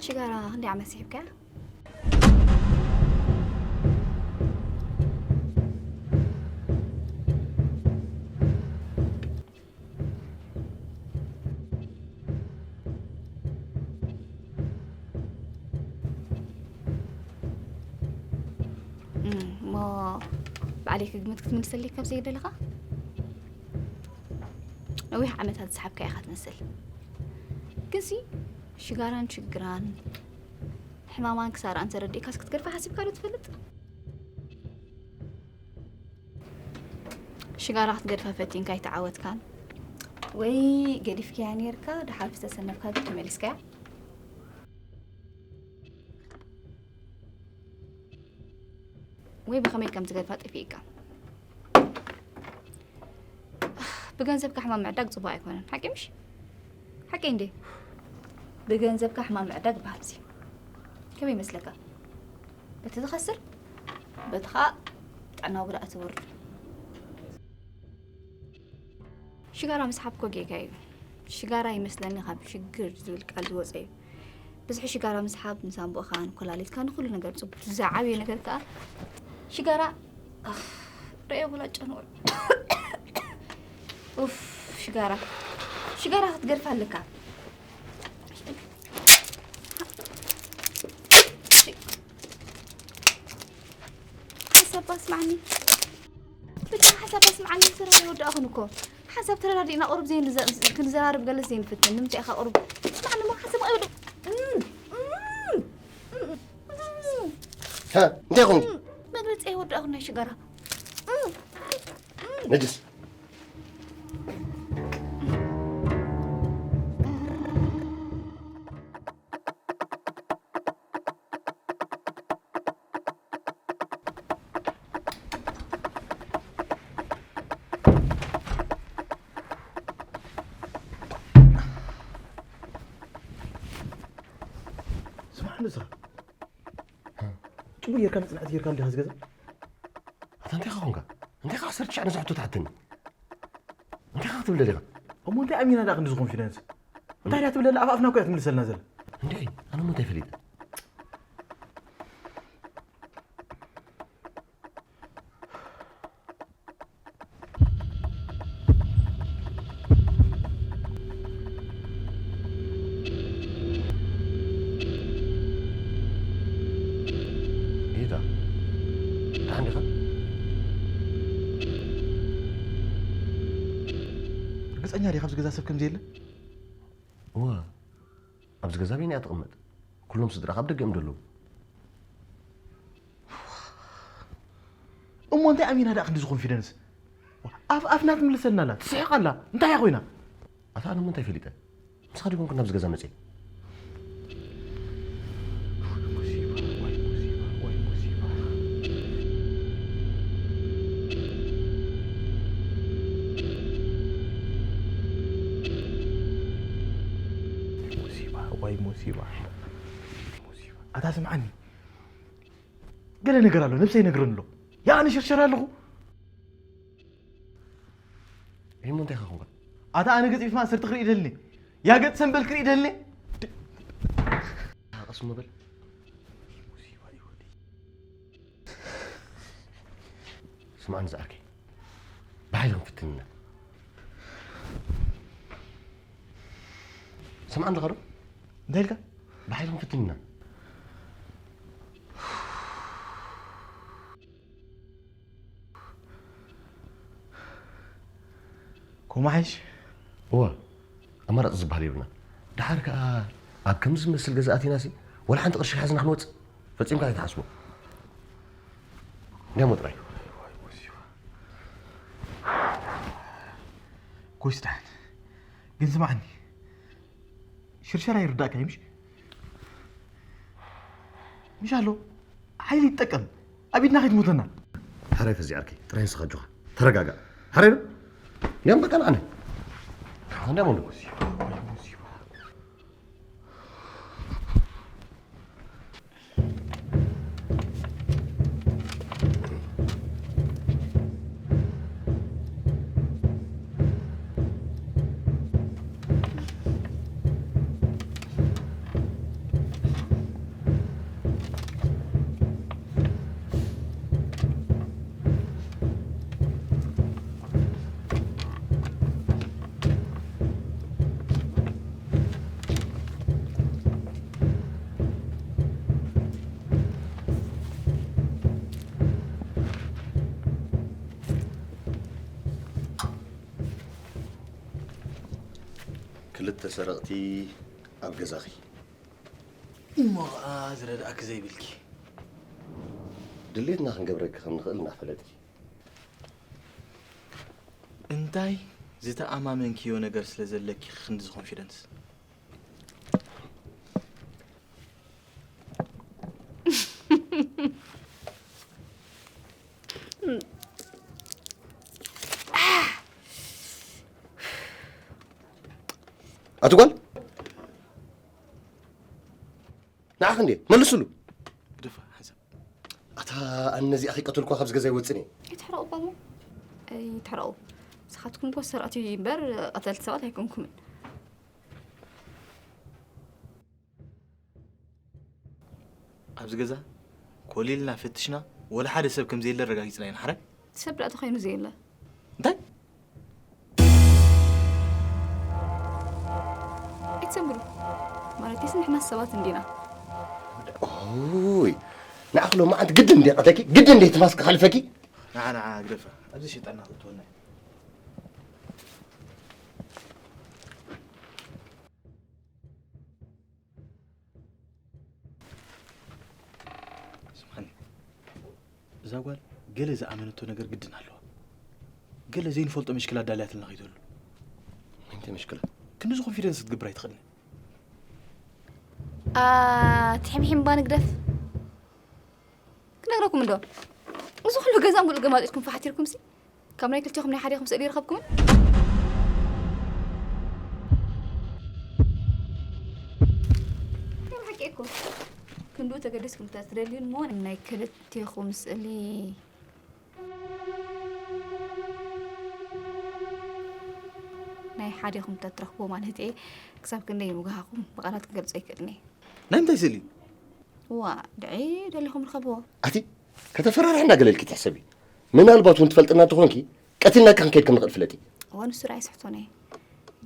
ሽጋራ ክንደይ ዓመት ስሒብካያ? እም፣ እሞ ባዕለይ ክግምት ክትምልሰለይ ካብ ዘይደለኻ? ነዊሕ ዓመታት ዝሰሓብካያ ኢኻ ትመስል። ግንሲ ሽጋራን ሽግራን ሕማማን ክሳራን ተረዲእካስ ክትገድፋ ሓሲብካ ዶ ትፈልጥ? ሽጋራ ክትገድፋ ፈቲንካ ኣይተዓወትካን ወይ ገዲፍካያ ኔርካ ድሓር ዝተሰነፍካ ግን ተመሊስካያ? ወይ ብኸመይ ከም ትገድፋ ጠፊእካ? ብገንዘብካ ሕማም ምዕዳግ ጽቡቕ ኣይኮነን። ሓቂ ምሽ? ሓቂ እንዴ? ብገንዘብካ ሕማም ምዕዳግ ይበሃል እዚ። ከመይ ይመስለካ? በቲ ዝኸስር፣ በቲ ኸኣ ጥዕናዊ ጉድኣት ዝወርድ። ሽጋራ ምስሓብ እኮ ጌጋ እዩ። ሽጋራ ይመስለኒ ካብ ሽግር ዝብል ቃል ዝወፀ እዩ። ብዝሒ ሽጋራ ምስሓብ ንሳንቡእኻ፣ ንኮላሊትካ፣ ንኹሉ ነገር ፅቡቅ። ዝዓበየ ነገር ከዓ ሽጋራ፣ ኣፍ፣ ረዮ ብላጫ ንበል። ኡፍ፣ ሽጋራ፣ ሽጋራ ክትገድፍ ኣለካ። ሓሳብ ኣስማዕኒ። ብቻ ሓሳብ ኣስማዕኒ። ስራሕ ኣይወዳእኹን እኮ። ሓሳብ ተረዳዲእና ቁሩብ ዘይንዘ-፣ ክንዘራረብ ገለስ ዘይንፍትን። ንምንታይ ኢኻ ቁሩብ? ስማዕኒ እሞ ሓሳብ ኣይወዳእ-፣ እም፣ እም፣ እም፣ እም። ሀ፣ እንታይ ኾንኪ? እም፣ መግለጺ ኣይወዳእኹን ናይ ሽጋራ። እም፣ እም። ነጅስ። ስማዕ ንስኻ። ጽቡቅ ጌርካ መጽናዕቲ ጌርካ እንዲኻ ዝገዛ? ኣታ እንታይ ኾንካ? እንታይ ኸዓ ዓሰርተ ትሽዓተ ነዚ ሕቶ ትሓተኒ? እንታይ ኸዓ ክትብል ደሊኻ? እሞ እንታይ ኣሚና ደኣ ክንዲ ዝኾን ፊደንስ? እንታይ ደኣ ትብለላ? ኣፍ ኣፍና እኮ እያ ትምልሰልና ዘላ። እንድዒ፣ ኣነ እሞ እንታይ ፈሊጠ? ጌታ፣ ደሓን ዲኻ? ርግጸኛ ዲኻ ኣብዚ ገዛ ሰብ ከም ዘየለ? እወ፣ ኣብዚ ገዛ በይነይ እያ ትቕመጥ። ኩሎም ስድራኻ ኣብ ደገ እዮም ዘለዉ። እሞ እንታይ ኣሚና ደኣ ክንዲ ዝኾን ፊደንስ? ኣፍ ኣፍና ትምልሰልና ኣላ፣ ትስሕቕ ኣላ። እንታይ እያ ኮይና? ኣታ ኣነ እሞ እንታይ ፈሊጠ? ምሳኻ ዲኹም ኩና ኣብዚ ገዛ መጽየ? ሙሲባ፣ ዋይ ሙሲባ። ሙሲባ። ኣታ ስምዓኒ። ገለ ነገር ኣሎ፣ ነብሰይ ይነግረኒ ኣሎ። ያ ኣነ ሽርሸር ኣለኹ። እሞ እንታይ ኸ ኾንካ? ኣታ ኣነ ገጽ ፊት ማእሰርቲ ክርኢ ደልኒ። ያ ገጽ ሰንበል ክርኢ ደልኒ። ድ-፣ ቀስ እሞ በል። ስምዓኒ ዝዓርከይ፣ ብሓይሊ ክንፍትን ኢና። ስምዓኒ ኣለኻ ዶ? እንታይ ኢልካ? ብሓይሊ ክንፍትን ኢና። ኮማሕሽ? እወ፣ ኣማራጺ ዝበሃል የብልና። ደሓር ከኣ ኣብ ከምዚ ዝመስል ገዛ ኣቲናሲ፣ ወላ ሓንቲ ቅርሺ ሓዝና ክንወጽእ ፈጺምካ ኣይትሓስቦ። እንዲያሞ ጥራይ። ኮይስ ደሓን። ግን ስምዓኒ፣ ሽርሸራ ይርዳእካ እዩ፣ ምሽ? ምሽ ኣሎ፣ ሓይሊ ይጠቀም። ኣብ ኢድና ከይትሞተና። ሕራይ ፈዚ ዓርከይ፣ ጥራይ ንስኻ ኣጆኻ። ተረጋጋእ። ሕራይ ዶ? እንዲያም በቃ ንዓነ። እንዲያም ወንድም። ክልተ ሰረቕቲ ኣብ ገዛኺ። እሞ ኸኣ ዝረድኣኪ ዘይብልኪ። ድሌትና ክንገብረኪ ከም ንኽእል እናፈለጥኪ። እንታይ ዝተኣማመንክዮ ነገር ስለ ዘለኪ ክንድዚ ኮንፊደንስ? ኣቲ ጓል፣ ንዓኽ እንዴ? መልስሉ። ግደፋ፣ ሓንሳብ። ኣታ ኣነ ነዚኣ ከይቀተልኩዋ ካብዚ ገዛ ይወፅን እየ። ኣይትሕረቑ እባ እሞ። ኣይትሕረቑ። ንስኻትኩም እኮ ሰረቕቲ እምበር ቀተልቲ ሰባት ኣይኮንኩምን። ኣብዚ ገዛ ኮሊልና ፈትሽና ወላ ሓደ ሰብ ከም ዘየለ ኣረጋጊፅና ኢና። ሓራይ? ሰብ ደኣ ተኾይኑ ዘየለ። እንታይ? ኣይትሰንብዱ። ማለትስ ንሕና ሰባት እንዲና። ኦይ፣ ንዓኽ ሎማዓንቲ ግድን እንደ ቀተኪ፣ ግድን እንደ ትንፋስ ክሓልፈኪ። ንዓ፣ ንዓ፣ ግደፋ። ኣብዚ ሸጣና ክትወና። ስምዓኒ፣ እዛ ጓል ገለ ዝኣመነቶ ነገር ግድን ኣለዋ። ገለ ዘይንፈልጦ ምሽክላ ኣዳልያትልና ከይትህሉ። ምንታይ ምሽክላ? ክንድዚ ኮንፊደንስ ክትገብር ኣይትኽእልን። ኣትሕምሒም እባ ንግደፍ። ክነግረኩም እንዶ። እዚ ኩሉ ገዛ ሙሉእ ገማጢጥኩም ፋሕቲርኩም ሲ፣ ካብ ናይ ክልቴኹም ናይ ሓዴኹም ስእሊ ይረኸብኩምን? ናይ ብሓቂ እኮ። ክንድኡ ተገዲስኩም እንተ ትደልዩ እሞ ናይ ክልቴኹም ስእሊ ናይ ሓዴኹም እንተ ትረኽብዎ ማለት እየ። ክሳብ ክንደይ ምጉሃኹም ብቓላት ክገልጾ ኣይክእልን እየ። ናይ ምንታይ ስእሊ? ዋ፣ ድዒ ደሊኹም ርከብዎ። ኣቲ ከተፈራርሕና ገለ ኢልኪ ትሕሰቢ። ምናልባት እውን ትፈልጥና እንተኾንኪ ቀቲልና ክንከይድ ከም ንኽእል ፍለጢ። እዋ፣ ንሱ ራእይ ስሕቶን እየ።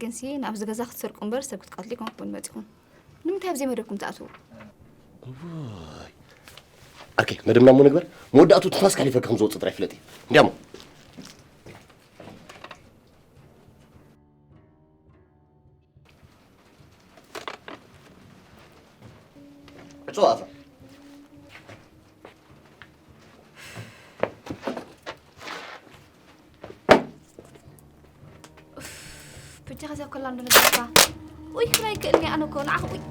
ግንሲ ናብዚ ገዛ ክትሰርቁ እምበር ሰብ ክትቀትሉ ኣይኮንኩምን መጺኹም። ንምንታይ ኣብ ዘይመደብኩም ትኣትዉ? እዋይ። ኣርኬ፣ መደብና እሞ ንግበር። መወዳእቱ ትንፋስ ከሕሊፈኪ ከም ዝወጽእ ጥራይ ፍለጢ። እንዲያሞ። ዕጹ ኣፋ። ብጃኻ እዚኣ ኮላ እንዶ ነጋድካ። ኡይ፣ ክላ ይክእልኒ ኣነ እኮ ንዓኽ፣ ኡይ።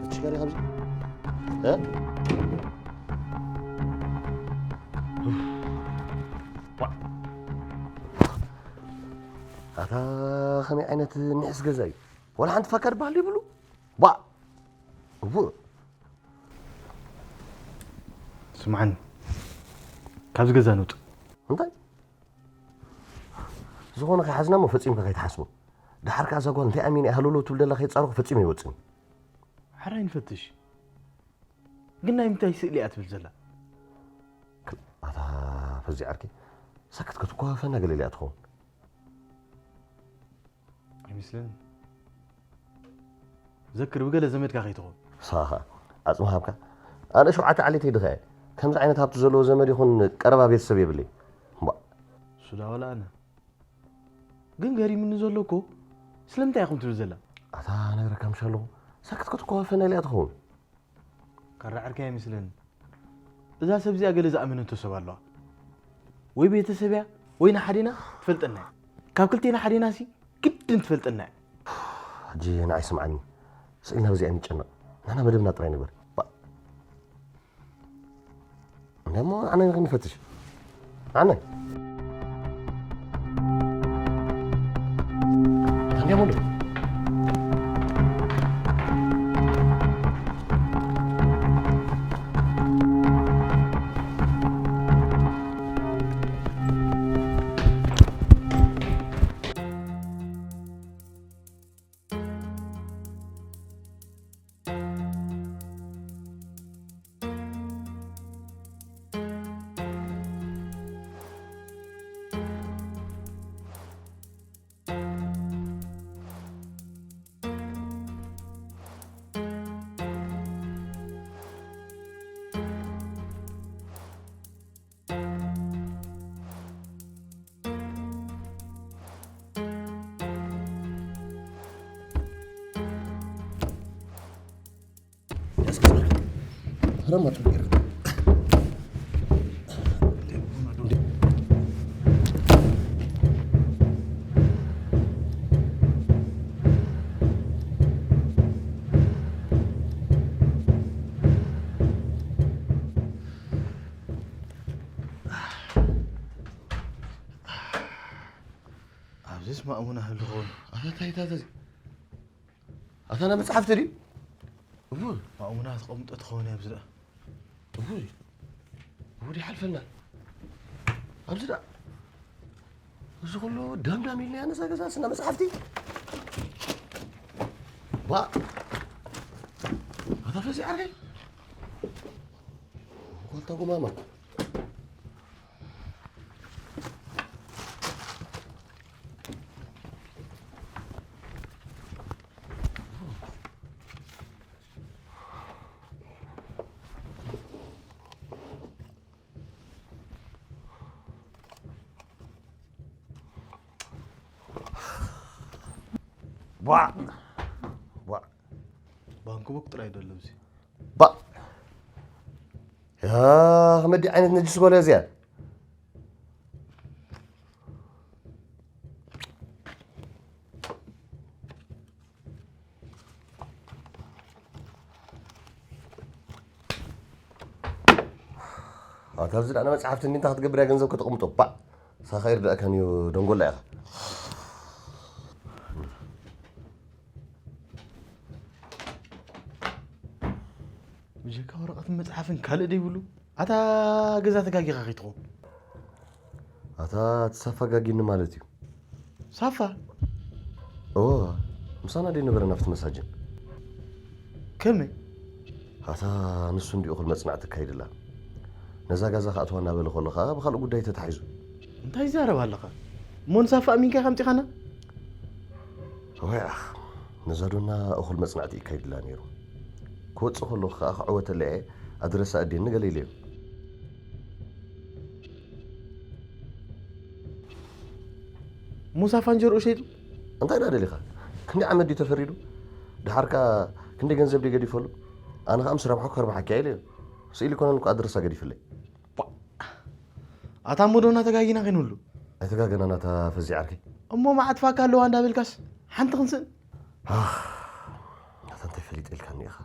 ፈትሽ ገለ ካብዚ? እ? ዋእ! ኣታ ኸመይ ዓይነት ንእስ ገዛ እዩ? ዋላ ሓንቲ ፋካ ድበሃል ይብሉ? ዋእ! እውእ! ስምዓኒ፣ ካብዚ ገዛ ንውጽእ። እንታይ? ዝኾነ ከይሓዝና እሞ ፈጺምካ ከይትሓስቦ። ደሓር ከኣ እዛ ጓል እንታይ ኣሚና እያ ሃለውለው ትብል ዘላ ከየጻረኹ ፈጺመ ኣይወጽእን። ሕራይ ንፈትሽ። ግን ናይ ምንታይ ስእሊ እያ ትብል ዘላ? ክል-፣ ኣታ ፈዚ ዓርኪ፣ ሳክት ክትኳፈና ገለ ኢላ እያ ትኸውን። ኣይመስለንን። ዘክር፣ ብገለ ዘመድካ ከይትኸውን። ሳኻ፣ ዓጽሚ ሃብካ። ኣነ ሸውዓተ ዓሌተይ ድኻ እየ። ከምዚ ዓይነት ሃብቲ ዘለዎ ዘመድ ይኹን ቀረባ ቤተሰብ የብለይ። እምቧእ። እሱ ዳ ዋላ ኣነ። ግን ገሪሙኒ ዘሎ እኮ፣ ስለምንታይ ኢኹም ትብል ዘላ? ኣታ ነግረካ ምሽ ኣለኹ። ሳክት ክትኳፈና ኢላ እያ ትኸውን። ካራ ዕርኪ ኣይመስለንን። እዛ ሰብ እዚኣ ገለ ዝኣመነቶ ሰብ ኣለዋ። ወይ ቤተሰብ እያ፣ ወይ ንሓዴና ትፈልጠና እያ። ካብ ክልቴና ሓዴና ሲ ግድን ትፈልጠና እያ። ሕጂ ንዓይ ስምዓኒ። ስኢልና በዚኣ ንጨነቕ። ንሕና መደብና ጥራይ ንግበር። ባ-፣ እንዳ እሞ ኣነ ንኽንፈትሽ። ኣነ። እንዳ እሞ ዶ? ኣብዚስ ማእሙና ህሉ ኾን። ኣታ እንታይ እታ ተዚ-፣ ኣታ ናይ መጽሓፍቲ ድዩ? እዎ። ማእሙና ተቐምጦ ትኸውን እያ ኣብዚ ደኣ። እዎ። እዎ ይሓልፈልና። ኣብዚ ደኣ። እዚ ኩሉ ዳምዳም ኢልና ነዛ ገዛ ስና መጽሓፍቲ። ዋ። ኣታ ፈዚ ዓርከይ። ኮልታ ጉማማ። ቧዕ! ቧዕ! ባንክ ቡክ ጥራይ ደሎ እዚ። ባዕ! ያ፣ ከመዲ ዓይነት ነጅስ ጎለ እዚኣ? ኣታ ኣብዚ ደኣ መጽሓፍቲ እንዲ እንታይ ክትገብር እያ ገንዘብ ከተቕምጦ? ባዕ! ሳኻ ይርዳእካን እዩ፣ ደንጎላ ኢኻ። ብጀካ ወረቐትን መጽሓፍን ካልእ ደይብሉ? ኣታ ገዛ ተጋጊኻ ከይትኸውን። ኣታ እቲ ሳፋ ጋጊኒ ማለት እዩ። ሳፋ? እወ፣ ምሳና ደይ ነበረ ናብቲ መሳጅን። ከመይ? ኣታ ንሱ እንዲ እኹል መጽናዕቲ ኣካይድላ። ነዛ ጋዛ ክኣትዋ እናበለ ከሎ ኸኣ ብኻልእ ጉዳይ ተታሒዙ። እንታይ ይዛረብ ኣለኻ? እሞ ንሳፋ ኣሚንካ ከምጺኻና? ወይ ኣኽ፣ ነዛ ዶና እኹል መጽናዕቲ ይካይድላ ነይሩ። ክወጽእ ከለኹ ከኣ ክዕወተላ እየ፣ ኣድረሳ ኣዴኒ ገለ ኢለዮ። ሙሳ ፋንጀርኡ ሸይጡ? እንታይ ደኣ ደሊኻ? ክንደይ ዓመት ድዩ ተፈሪዱ? ደሓር ከኣ ክንደይ ገንዘብ ድዩ ገዲፈሉ? ኣነ ከኣ ምስ ረብሓኩ ከርብሓኪ እየ ኢለዮ። ስኢሉ ኣይኮነን እኮ ኣድረሳ ገዲፍለይ። ኣታ እሞ ዶ እናተጋጊና ከይንህሉ? ኣይተጋገናን ኣታ ፈዚ ዓርከይ። እሞ መዓት ፋካ ኣለዋ እንዳበልካስ ሓንቲ ክንስእን? ኣታ እንታይ ፈሊጠ ኢልካኒ ኢኻ?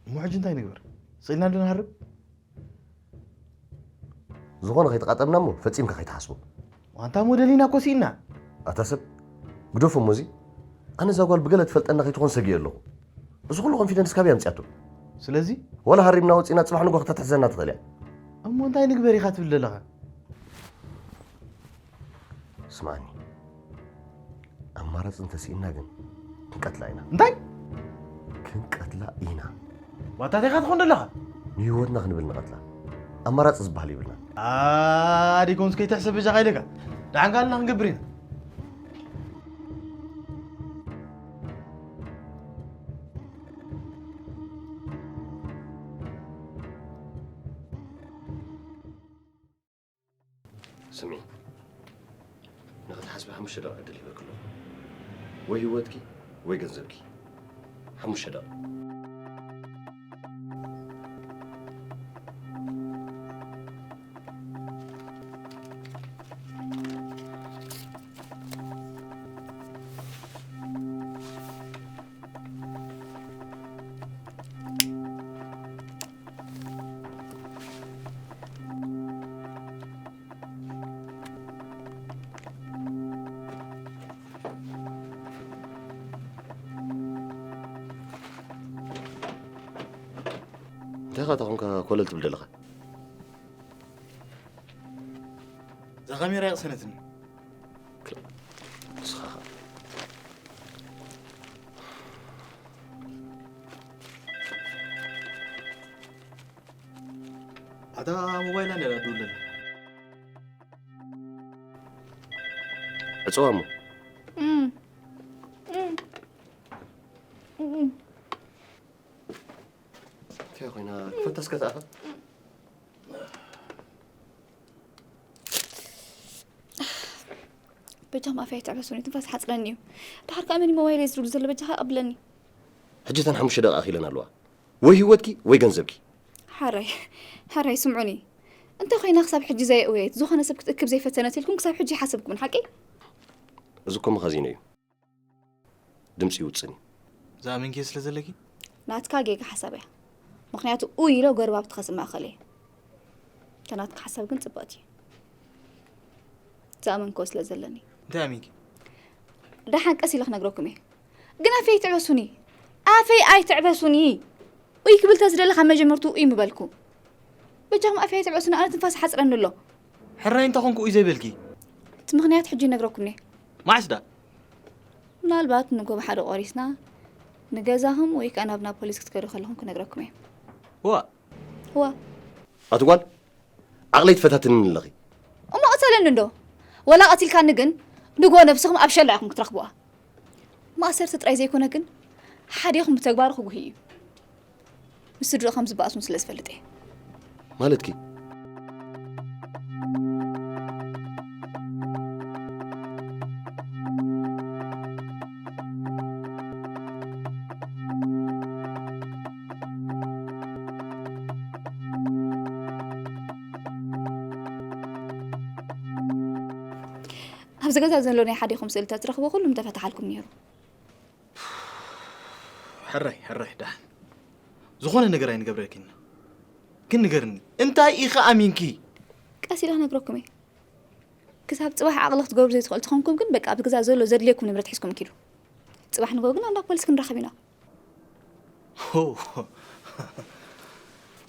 እሞ ሕጂ እንታይ ንግበር? ስኢልና ዶ ንሃርብ? ዝኾነ ከይተቓጠምና እሞ ፈጺምካ ከይትሓስቦ። ዋንታ እሞ ደሊና እኮ ስኢና። ኣታ ሰብ፣ ግደፎ እሞ እዚ። ኣነ እዛ ጓል ብገለ ትፈልጠና ከይትኾን ሰጊኤ ኣለኹ። እዚ ኩሉ ኮንፊደንስ ካበይ ኣምጺኣቶ? ስለዚ? ዋላ ሃሪምና ወጺና ጽባሕ ንግሆ ከተትሕዘና ትኽእል እያ። እሞ እንታይ ንግበር ኢኻ ትብል ዘለኻ? ስምዓኒ፣ ኣማራጺ እንተስኢንና ግን ክንቀትላ ኢና። እንታይ? ክንቀትላ ኢና። ዋታ እንታይ ኢኻ ትኾን ዘለኻ? ንህይወትና ክንብል ንቐትላ። ኣማራጺ ዝበሃል የብልናን። ኣዲኮንስ ከይትሕሰብ በጃኻ ኢለካ። ደሓን ካልና ክንገብር ኢና። ስምዒ፣ ንኽትሓስቢ ሓሙሽተ ደቂቕ ዕድል ሂበኪ ኣለኹ። ወይ ህይወትኪ ወይ ገንዘብኪ። ሓሙሽተ ደቂቕ። እንታይ ኢኻ ተኾንካ ኮለል ትብል ዘለኻ? እዛ ካሜራ የቕሰነትኒ። ንስኻ ኸ? ኣታ ሞባይላ እንድያ ትድውል ዘላ። ዕጽዋ እሞ። እም። እም። እም። እንታይ ኮይና? ክፈታ እስከ ተኣኸ። በጃ ማፍያ ይትዕበሱኒ፣ ትንፋስ ሓጽረኒ እዩ። ድሓር ከኣ መን እዩ ሞባይለይ ዝድውል ዘሎ? በጃኻ ቀብለኒ። ሕጂ እተን ሓሙሽተ ደቂቕ ኢለን ኣለዋ። ወይ ህይወትኪ ወይ ገንዘብኪ። ሓራይ፣ ሓራይ ስምዑኒ። እንተ ኮይና ክሳብ ሕጂ ዘየእወየት፣ ዝኾነ ሰብ ክትእክብ ዘይፈተነት ኢልኩም ክሳብ ሕጂ ሓሰብኩምን ሓቂ? እዚ እኮ መኻዚኖ እዩ። ድምፂ ይውፅን እዩ። ዝኣመንኪ ስለ ዘለኪ? ናትካ ጌጋ ሓሳብ እያ። ምኽንያቱ ኡይ ኢሎ ጎረባብቲ ከስምዐ ከለ እየ። እታ ናትካ ሓሳብ ግን ፅብቕቲ እዩ። ዝኣመንክዎ ስለ ዘለኒ። እንታይ ኣሚንኪ? ደሓን ቀስ ኢለ ክነግረኩም እየ። ግን ኣፈይ ኣይትዕበሱኒ። ኣፈይ ኣይትዕበሱኒ። ኡይ ክብል ተዝደለ ካብ መጀመርትኡ ኡይ ምበልኩ። በጃኹም ኣፈይ ኣይትዕበሱኒ፣ ኣነ ትንፋስ ሓፅረኒ ኣሎ። ሕራይ እንታይ ኮንኩ ኡይ ዘይበልኪ? እቲ ምኽንያት ሕጂ ይነግረኩም እየ። መዓስ ደኣ? ምናልባት ንጎ ብሓደ ቆሪስና ንገዛኹም ወይ ከኣ ናብ ናብ ፖሊስ ክትከዱ ከለኹም ክነግረኩም እየ። ዋእ ዋ ኣቲ ጓል ዓቕለይ ትፈታትንኒ ኣለኺ። እሞ ቅተለኒ እንዶ ወላ ቀቲልካኒ ግን ንጎ ነብስኹም ኣብ ሸላ ኢኹም ክትረኽብዋ። ማእሰርቲ ጥራይ ዘይኮነ ግን ሓዲኹም ብተግባሩ ክጉሂ እዩ። ምስ ስድርኡ ከም ዝበኣሱን ስለ ዝፈልጥ እየ። ማለትኪ? ኣብዚ ገዛ ዘሎ ናይ ሓዲኹም ስእልታት ትረኽቦ ኩሉ ምተፈታሓልኩም ነይሩ። ሕራይ ሕራይ ደሓን ዝኾነ ነገር ኣይንገብረልኪን ኢና። ግን ንገርኒ እንታይ ኢኺ ኣሚንኪ? ቀስ ኢለ ክነግረኩም እየ። ክሳብ ፅባሕ ዓቕሊ ክትገብሩ ዘይትኽእሉ ተኾንኩም ግን በቃ ኣብዚ ገዛ ዘሎ ዘድልየኩም ንብረት ሒዝኩም ኪዱ። ፅባሕ ንግሆ ግን ኣንዳ ፖሊስ ክንራኸብ ኢና።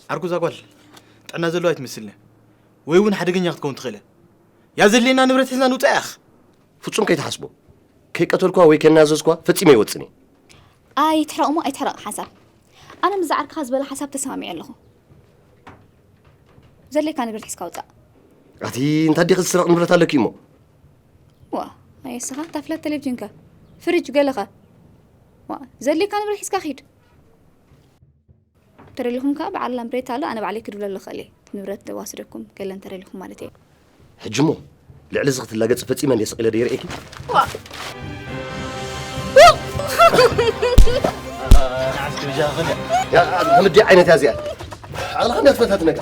ዓርኩ እዛ ጓል ጥዕና ዘለዋ ኣይትመስልን እያ። ወይ እውን ሓደገኛ ክትከውን ትኽእል እያ። ያ ዘድልየና ንብረት ሒዝና ንውፃእ ያኽ። ፍጹም ከይትሓስቦ። ከይቀተልኳ ወይ ከይናዘዝኳ ፈጺመ ኣይወጽን እየ። ኣይትሕረቕ እሞ ኣይትሕረቕ ሓንሳብ። ኣነ ምስዛ ዓርክኻ ዝበላ ሓንሳብ ተሰማሚዐ ኣለኹ። ዘድልየካ ንብረት ሒዝካ ውጻእ። ኣቲ እንታይ ዲኺ ዝስረቕ ንብረት ኣለኪ እሞ? ዋ፣ ኣየ እስኻ እታ ፍላት ቴሌቪዥንከ? ፍሪጅ ገለኸ? ዋ፣ ዘድልየካ ንብረት ሒዝካ ኺድ። ተደሊኹም ከኣ በዓል ላምብሬታ ኣሎ፣ ኣነ ባዕለይ ክድውለሉ እኽእል እየ። ንብረት ዋስደኩም ገለ እንተደሊኹም ማለተይ እየ። ሕጂ እሞ ልዕሊ እዚ ክትላገጺ ፈጺመ እንድየ ስቕ ኢለ ደይርእየኪ። ከምዲ ዓይነት እያ እዚኣ። ዓቕልኻ እንድያ ትፈታትነካ።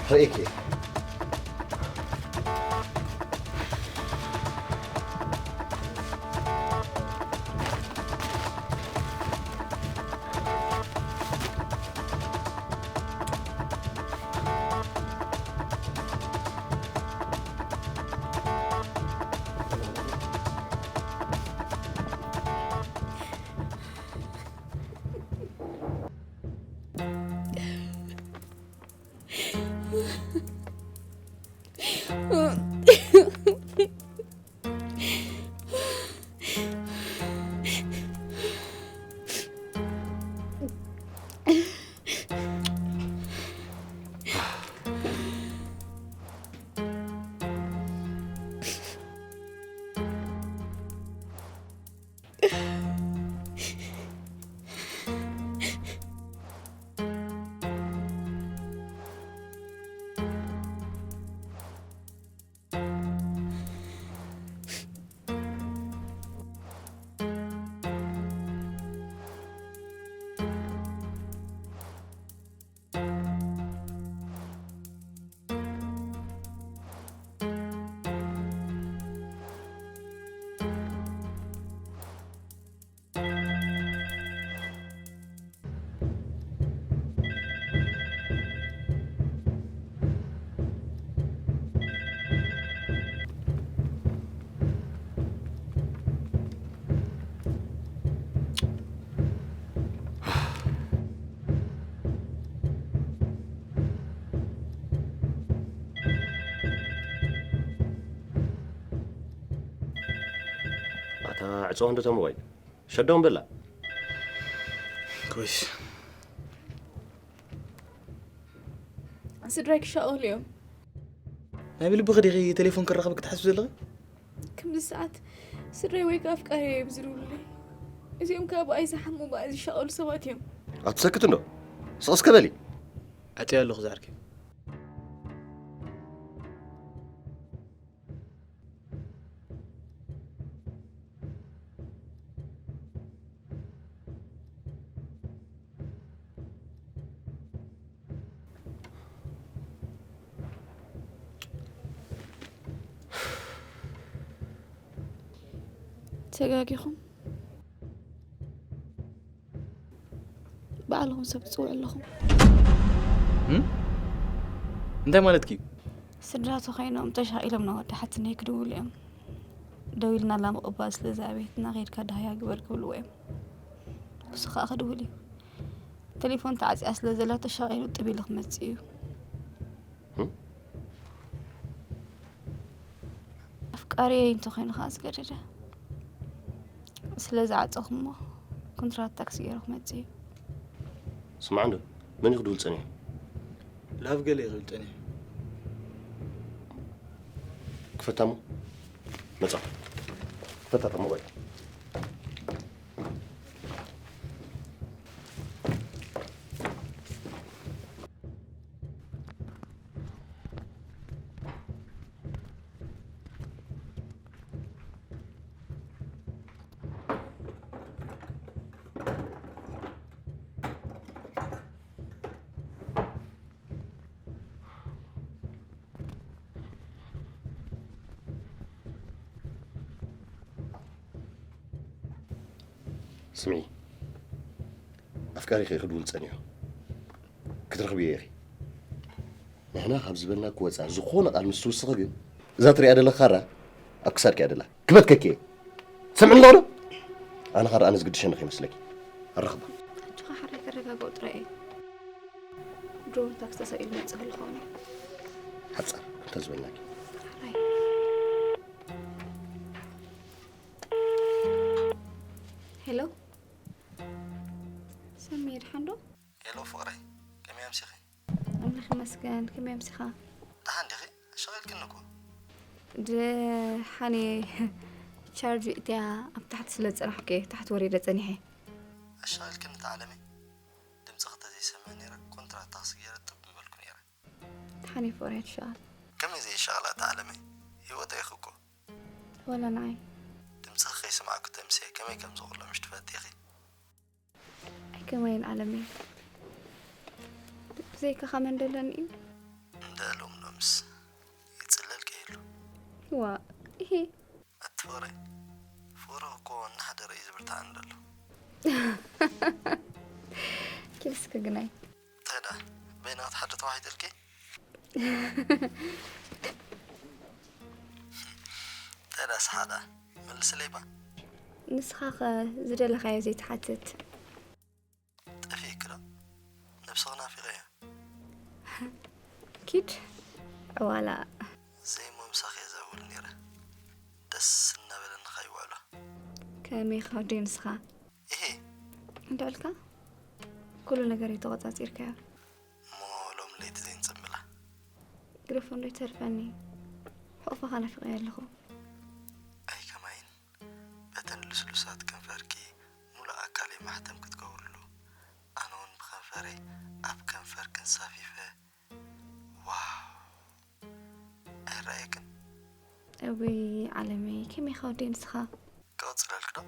ርእየኪ እየ። ኣታ ዕፅዋ እንዶ ተምዋይ ሸዳውን በላ። ኮይስ ስድራይ ክሻቐሉ እዮም። ናይ ብልብኺ ዲኺ ቴሌፎን ክራኸብ ክትሓስብ ዘለኺ? ከምዚ ሰዓት ስድራይ ወይ ከዓ ኣፍቃሪ እዮም ዝድውሉለይ። እዚኦም ከዓ ብኣይ ዝሓሙ ብኣይ ዝሻቐሉ ሰባት እዮም። ኣትሰክት እንዶ? ስቕ እስከ በሊ። ኣጥየ ኣለኹ ዝዓርከይ። ተጋጊኹም። ባዕልኹም ሰብ ትጽውዑ ኣለኹም። እንታይ ማለትኪ? ስድራ ተኾይኖም ተሻቒሎም ናብ ወዲ ሓትነይ ክድውሉ እዮም። ደው ኢልና ላምቕባ ስለ ዝኣበየትና ከይድካ ደሃያ ግበር ክብልዎ እዮም። እሱ ከዓ ክድውል እዩ። ቴሌፎን ተዓፅያ ስለ ዘላ ተሻቒሉ ጥብ ኢሉ ክመፅእ እዩ። ኣፍቃሪየይ እንተኾይኑ ከዓ ዝገደደ ስለ ዝዓፀኹሞ ኮንትራት ታክሲ ገይሩ ክመፅእ እዩ። ስማዕ እንዶ፣ መን እዩ ክድውል ጸኒሑ? ላቭ ገለ እዩ ክብል ጸኒሑ። ክፈታሞ መጻ ክፈታታ ሞባይል። ስምዒ፣ ኣፍቃሪኺ ክድውል ጸኒሑ። ክትረኽብዮ ኢኺ። ንሕና ካብ ዝበልና ክወጻ ዝኾነ ቃል ምስ ትውስኺ ግን፣ እዛ ትሪኣ ዘለኻ ካራ ኣብ ክሳድኪ እያ ደላ። ክበትከኪ እየ። ትሰምዕኒ ኣለኹ ዶ? ኣነ ካራ ኣነ ዝግድሸኒ ከይመስለኪ። ኣረኽባ። ኣጆኻ ሓራይ ተረጋግኦ ጥራይ እዩ። ድሮን ታክሲ ተሳኢሉ መጽእ ክልኾነ። ሓጻር እንተ ዝበልናኪ። ሓራይ። ሄሎ ሰሚር ሓንዶ? ሄሎ ፍቕረይ፣ ከመይ ኣምሲኺ? ኣምላኽ ይመስገን። ከመይ ኣምሲኻ? ደሓን ዲኺ? ኣሻቒልክኒ እኮ። ደሓን እየ። ቻርጅ እቲያ ኣብ ታሕቲ ስለ ዝጸናሕኩ እየ ታሕቲ ወሪደ ጸኒሐ። ኣሻቒልክኒ እታ ዓለመይ። ድምፅኺ ተዘይሰምዕ ነይረ ኮንትራት ታክሲ ገይረ ጥብ ምበልኩ ነይረ። ደሓን እየ ፍቕረይ፣ ትሻቐል። ከመይ ዘይሻቕላ እታ ዓለመይ? ህይወተይ ኢኺ እኮ። ወላ ንዓይ። ድምፅኺ ከይሰማዕኩ ተምስየ ከመይ ከም ዝቕሎ ምሽ ትፈልጢ ኢኺ። ኣይከማይን ዓለመይ። ብዘይካኻ መን ደለኒ እዩ? እንደ ሎም ሎምስ ይፅለል ከይሉ። ዋ፣ እሄ። ኣቲ ፍቕረይ፣ ፍቕሪ እኮ እናሓደረ እዩ ዝብርታዓኒ ዘሎ። ኪድ እስኪ ግናይ። እንታይ ደኣ በይና ክትሓድሪ ተዋሒጥልኪ? እንታይ ደኣ ሰሓዳ መልስለይ ባ። ንስኻ ኸ ዝደለኻዮ ዘይትሓትት? ጠፊእኪ ዶ? ነብስኺ ናፊቐያ። ኪድ ዕዋላ። ዘይሞ ምሳኺ እየ ዘዕውል ነይረ። ደስ እናበለኒ ኸይውዕሎ። ከመይ ኸዲ ንስኻ? ኢሂ። እንድዕልካ ኩሉ ነገር እዩ ተቖጻጺርካዮ። እሞ ሎም ለይቲ ዘይንጽምብላ። ግደፎ እንዶ ይተርፈኒ። ሕቑፋኻ ናፊቐዮ ኣለኹ። ኣይ ከማይን በተን ልስሉሳት ከንፈርኪ ሙሉእ ኣካለይ ማሕተም ክትገብርሉ፣ ኣነ እውን ብከንፈረይ ኣብ ከንፈርክን ሳፊፈ። ዋው። ኣይረኣየክን። እውይ ዓለመይ፣ ከመይ ኸዲ ንስኻ? ክቕጽለልክ ዶ?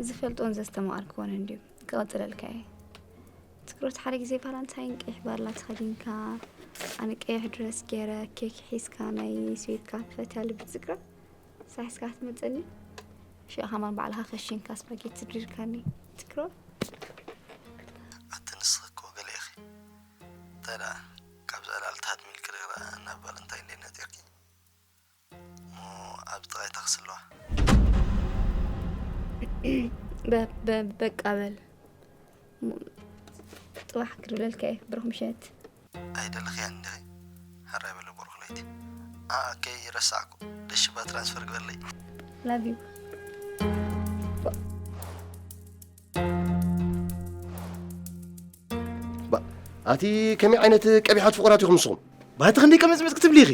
ዝፈልጦን ዘስተማቐርክዎን እንድዩ። ክቕጽለልካ እየ። ትክሮት ሓደ ግዜ ቫላንታይን ቀይሕ ባላ ተኸዲንካ፣ ኣነ ቀይሕ ድረስ ገይረ፣ ኬክ ሒዝካ፣ ናይ ስዊትካ ትፈትያ ልቢ ትዝክራ? ሳሒስካ ክትመጸኒ? ሽኣ ኸማን ባዕልኻ ከሺንካ ስፓጌቲ ድሪርካኒ። ትክሮ? ኣቲ ንስኺ እኮ ገለ ኢኺ። እንታይ ደኣ፣ ካብዛ ዕላል ትሃድሚ ኢልኪ ርግራ ናብ ቫለንታይን ደይ ነጢርኪ? እሞ ኣብ ጥቓይ ታክሲ ኣለዋ። በ-፣ በ-፣ በቃ በል። ሙ-፣ ጽባሕ ክድውለልካ እየ፣ ብሩኽ ምሸት። ኣይደለኽያን እንዲኺ? ሕራይ በሊ ብሩኽ ለይቲ። ኣኣ፣ ከይረሳዕኩ፣ ደሽባ ትራንስፈር ግበርለይ። Love you። ባ-፣ ኣቲ ከመይ ዓይነት ቀቢሓት ፍቑራት ኢኹም ንስኹም? ባቲ ክንደይ ቀመጽመጽ ክትብሊ ኢኺ?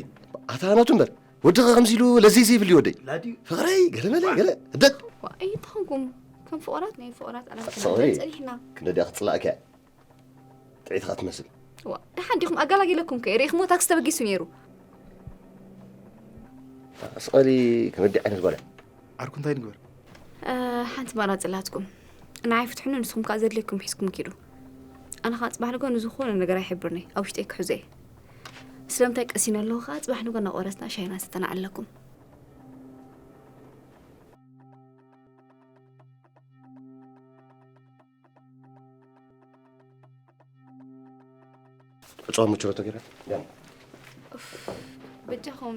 ኣታ ናቱ እምበር። ወድኻ ከምዚ ኢሉ ለዘይ ዘይብል እዩ ወደይ። ላድዩ? ፍቕረይ፣ ገለ መለ፣ ገለ፣ ህደት። ዋ፣ ኣይተኸንኩም። ከም ፍቑራት ናይ ፍቑራት ዓለም ሰሪ። ክንሕደር ጸኒሕና። ክንደዲኣ ክትጽላእካ እያ። ጥዒትኻ ትመስል። ዋ፣ ደሓን ዲኹም? ኣጋላጊለኩም ከ? ርኢኹሞ ታክሲ ተበጊሱ ነይሩ። ስቐሊ፣ ክንደዲ ዓይነት ጓል እያ። ዓርኩ እንታይ ንግበር? እ፣ ሓንቲ ኣማራጺ ኣላትኩም። ንዓይ ፍትሑኒ፣ ንስኹም ከኣ ዘድልየኩም ሒዝኩም ኪዱ። ኣነ ከኣ ጽባሕ ንግሆ ንዝኾነ ነገር ኣይሕብርኒ፣ ኣብ ውሽጠይ ክሕዞ እየ። ስለምንታይ ቀሲነ ኣለኹ ከኣ፣ ጽባሕ ንግሆ እናቖረስና ሻሂ እናሰተና ኣለኩም። ዕፅዋ መቸረቶ ገይረ። ኡፍ፣ በጃኹም።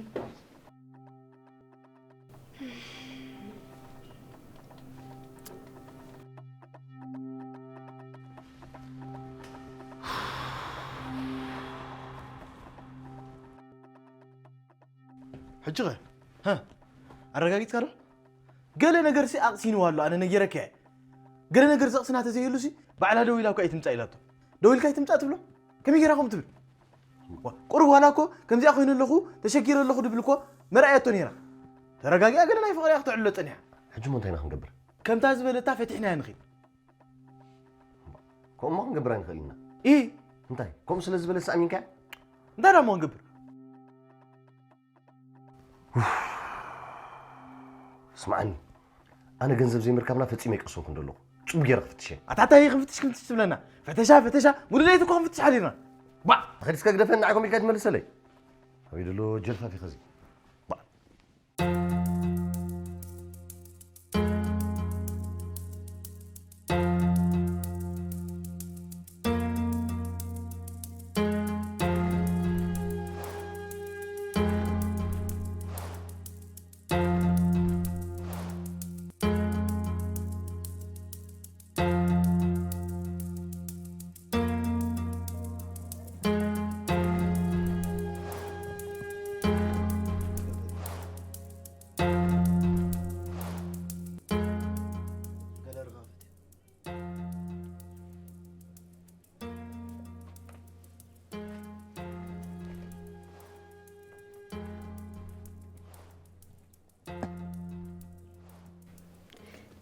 ሕጂ ኸ? ሃ? ኣረጋጊጽካ ዶ? ገለ ነገርሲ ኣቕሲንዋ ኣሎ፣ ኣነ ነጊረካ እየ። ገለ ነገር ዘቕስና ተዘይህሉሲ፣ ባዕላ ደው ኢላ እኳ ኣይትምጻእ ኢላቶ። ደው ኢልካ ኣይትምጻእ ትብሎ? ከመይ ጌራ ከምኡ ትብል? ዋ፣ ቁሩብ ዋላ እኮ ከምዚኣ ኮይነ ኣለኹ፣ ተሸጊረ ኣለኹ ድብል እኮ መርኣየቶ ነይራ። ተረጋጊኣ ገለ ናይ ፍቕሪ እያ ክተዕልሎ ጸኒሓ። ሕጂ እሞ እንታይ ኢና ክንገብር? ከምታ ዝበለታ ፈቲሕናያ ንኺድ። ከምኡ እሞ ክንገብር ኣይንኽእል ኢና። ኢ? እንታይ? ከምኡ ስለ ዝበለትስ ኣሚንካያ? እንታይ ደኣ እሞ ክንገብር? ስምዓኒ፣ ኣነ ገንዘብ ዘይምርካብና ፈጺመ ኣይቀሰንኩን ዘለኹ። ጽቡቕ ጌረ ክፍትሸ። ኣታ እንታይ ክንፍትሽ ክንፍትሽ ትብለና? ፈተሻ፣ ፈተሻ፣ ሙሉ ለይቲ እኮ ክንፍትሽ ሓዲርና። ባዕ! ተኸዲስካ ግደፈኒ፣ ንዓይ ኮሚልካ ትመልሰለይ። ኣበይ ደሎ ጀልፋፊ ኸዚ? ባዕ!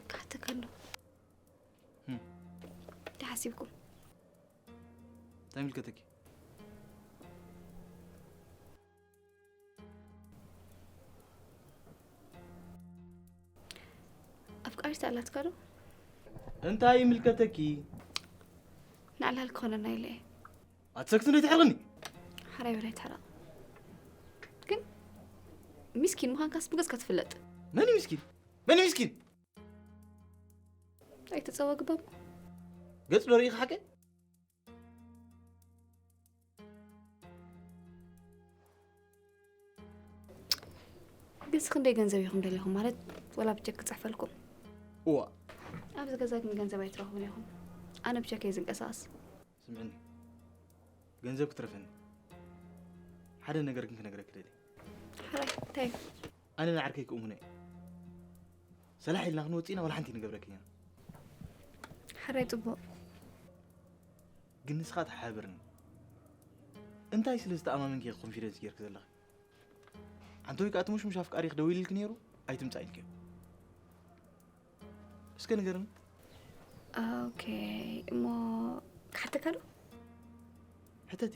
ክሓተካ ኣለኹ። ህም። እንታይ ሓሲብኩም? እንታይ ይምልከተኪ? ኣፍቃሪት ኣላትካ ዶ? እንታይ ይምልከተኪ? ንዕላል ክኾነና ኢለ እየ። ኣትሰክትን ዶ ይትሕርቅኒ? ሓራይ በላይ ትሕረቕ። ግን ሚስኪን ምዃንካስ ብገጽካ ትፍለጥ። መን እዩ ሚስኪን? መን እዩ ሚስኪን? ኣይተጸወግበም። ገጽ ዶ ርኢኺ ሓቀይ? ግን ክንደይ ገንዘብ ኢኹም ደሊኹም? ማለት ወላ ብቸክ ክጽሕፈልኩም? እዋ። ኣብዚ ገዛ ግን ገንዘብ ኣይትረኽቡን ኢኹም። ኣነ ብቸክ እየ ዝንቀሳቐስ። ስምዕኒ፣ ገንዘብ ክትረፈኒ፣ ሓደ ነገር ግን ክነግረኪ ደልየ። ሓራይ፣ እንታይ እዩ? ኣነ ንዓርከይ ክእምኖ እየ። ሰላሕ ኢልና ክንወጽእ ኢና፣ ወላ ሓንቲ ንገብረኪ ኢና። ሓራይ፣ ጽቡቕ። ግን ንስኻ ተሓባበርኒ። እንታይ ስለ ዝተኣማመንኪ ኢኺ ኮንፊደንስ ጌርኪ ዘለኺ? ኣንተ ወይ ከኣ እቲ ሙሽሙሽ ኣፍቃሪኺ ደዊሉልኪ ነይሩ፣ ኣይትምጻእ ኢልክዮ። እስከ ንገርኒ። ኦኬ፣ እሞ ክሓተካ ዶ? ሕተቲ።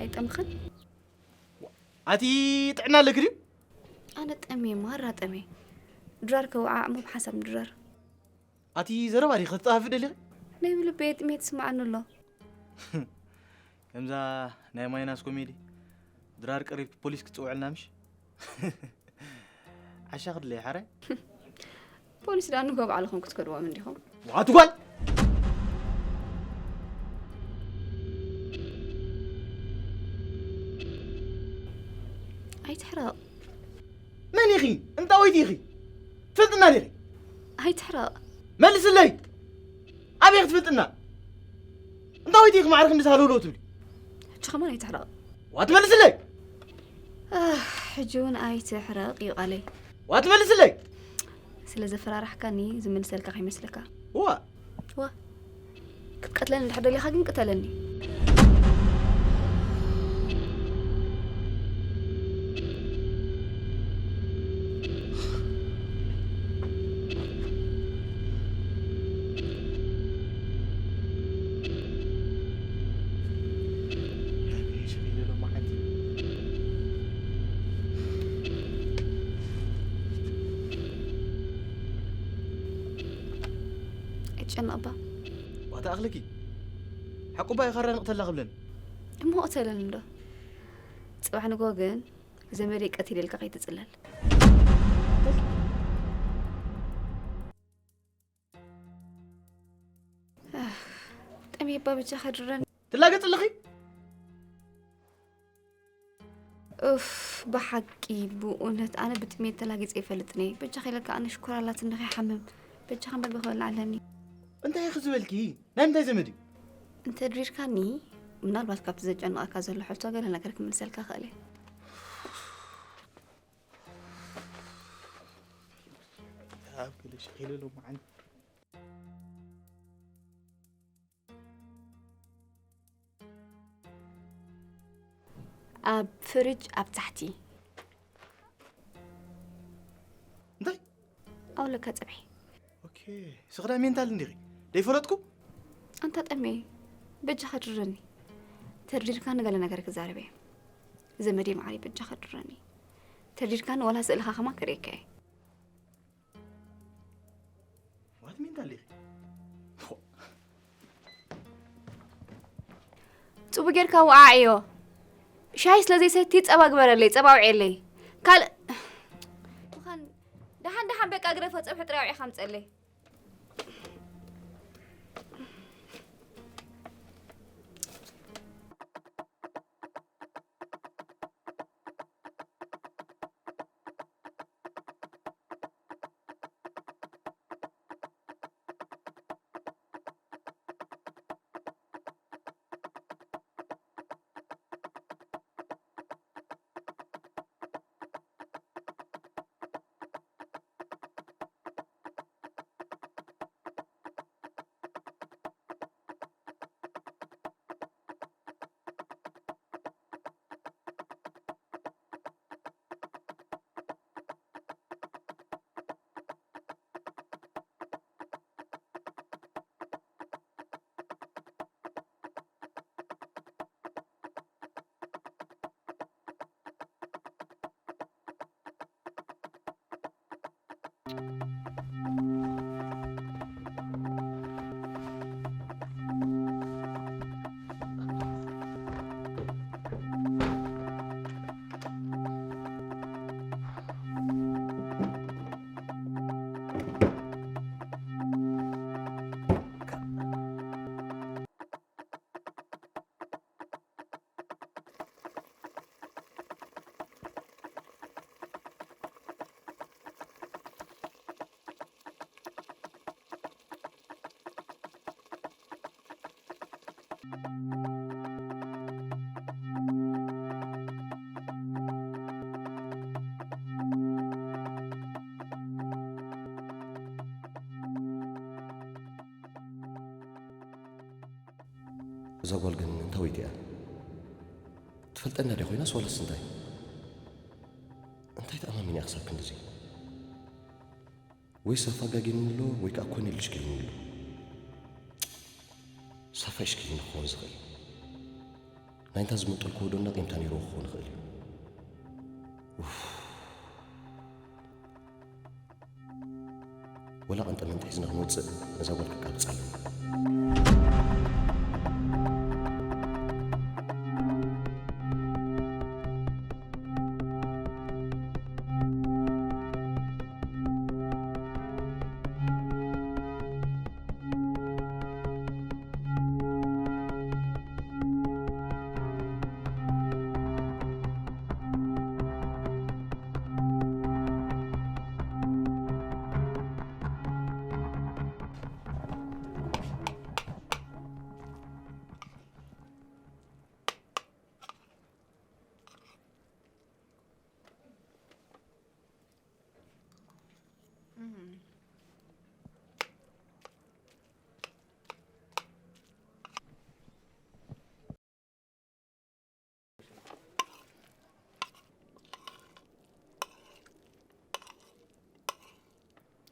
ኣይጠምኽን? ኣቲ ጥዕና ኣለኪ ድዩ? ኣነ ጠምየ፣ ማራ ጠምየ። ድራር ከውዓዕ እሞ ብሓንሳብ ንድራር። ኣቲ ዘረባ ዲኺ ከተጠፋፍኢ ደሊኺ? ናይ ብልበይ ጥሜት ይስምዓኒ ኣሎ። ከምዛ ናይ ማይናስ ኮሜዲ ድራር ቀሪብኪ ፖሊስ ክትጽውዕልና ምሽ? ዓሻ ክድለይ ሓራይ? ፖሊስ ደኣ ንጎ ባዕልኹም ክትከድዎም እንዲኹም። ዋቱ ጓል! ኣይትሕረቕ። መን ኢኺ? እንታወይቲ ኢኺ? ትፈልጥና ዲኺ? ኣይትሕረቕ። መልስለይ! ኣበይ ክትፈልጥና? እንታወይቲ ኢኺ ማዕረ ክንድዚ ሃለውለው ትብሊ? ሕጂ ከማን ኣይትሕረቕ። ዋ ትመልስለይ! ኣህ፣ ሕጂ እውን ኣይትሕረቕ እዩ ቃለይ። ዋ ትመልስለይ! ስለ ዘፈራራሕካኒ ዝምልሰልካ ከይመስለካ። ዋ! ዋ! ክትቀትለኒ እንድሕር ደሊኻ ግን ቅተለኒ። ጨነቕባ። ዋታ ኣኽልኪ ሓቁባ ኢኻ ራንቕ ተላ ክብለን። እሞ እተለን እንዶ። ጽባሕ ንጎ ግን ዘመደይ ቀቲለ ኢልካ ከይትጽለል። ጠሜባ ብጃኻ ድረን። ትላገጽ ኣለኺ? ኡፍ፣ ብሓቂ ብእውነት ኣነ ብጥሜት ተላጊጸ ይፈልጥን እየ። በጃኻ ኢለካ ኣነ ሽኮር ኣላትኒ ከይሓምም። በጃኻ መግቢ ክበልዕ ኣለኒ። እንታይ ኢኺ ዝበልኪ? ናይ ምንታይ ዘመድ እዩ? እንተ ድሪርካኒ፣ ምናልባት ካብቲ ዘጨንቐካ ዘሎ ሕቶ ገለ ነገር ክምልሰልካ ክእል እየ። ኣብ ገለ ሸኺለ ሎማዓንቲ። ኣብ ፍርጅ ኣብ ታሕቲ። እንታይ? ኣውለካ ጽብሒ። ኦኬ፣ ስኽዳ ሜንታል እንዲኺ? ደይፈለጥኩ? ኣንታ ጠሜ፣ በጃኻ ድረኒ። ተርዲርካ ንገለ ነገር ክዛረብ እየ። ዘመዴ መዓሪ በጃኻ ድረኒ። ተርዲርካ ንወላ ስእልኻ ከማ ክርእየካ እየ። ዋት ሜንታል ኢኺ? ጽቡቅ ጌርካ ወዓዕዮ። ሻሂ ስለ ዘይሰቲ ጸባ ግበረለይ፣ ጸባ ኣውዕየለይ። ካልእ ምዃን ደሓን ደሓን በቃ ግደፎ፣ ጸብሒ ጥራይ ኣውዒኻ ምጸለይ። እዛ ጓል ግን እንታወይቲ እያ? ትፈልጠና ድያ ኮይናስ ዋላስ እንታይ? እንታይ ተኣማሚን እያ ክሳብ ክንድዚ? ወይ ሳፋ ጋጊንኒ ኣሎ ወይ ከኣ ኮነ ኢሉ ሽኪልኒ ኣሎ። ሳፋ ይሽኪልኒ ክኸውን ዝኽእል። ናይ እንታ ዝመጠልክዎ ዶ እንዳቒምታ ነይርዎ ክኸውን ይኽእል እዩ። ኡፍ። ወላ ቀንጠመንጢ ሒዝና ክንወጽእ ነዛ ጓል ከቃብጻ ኣለና።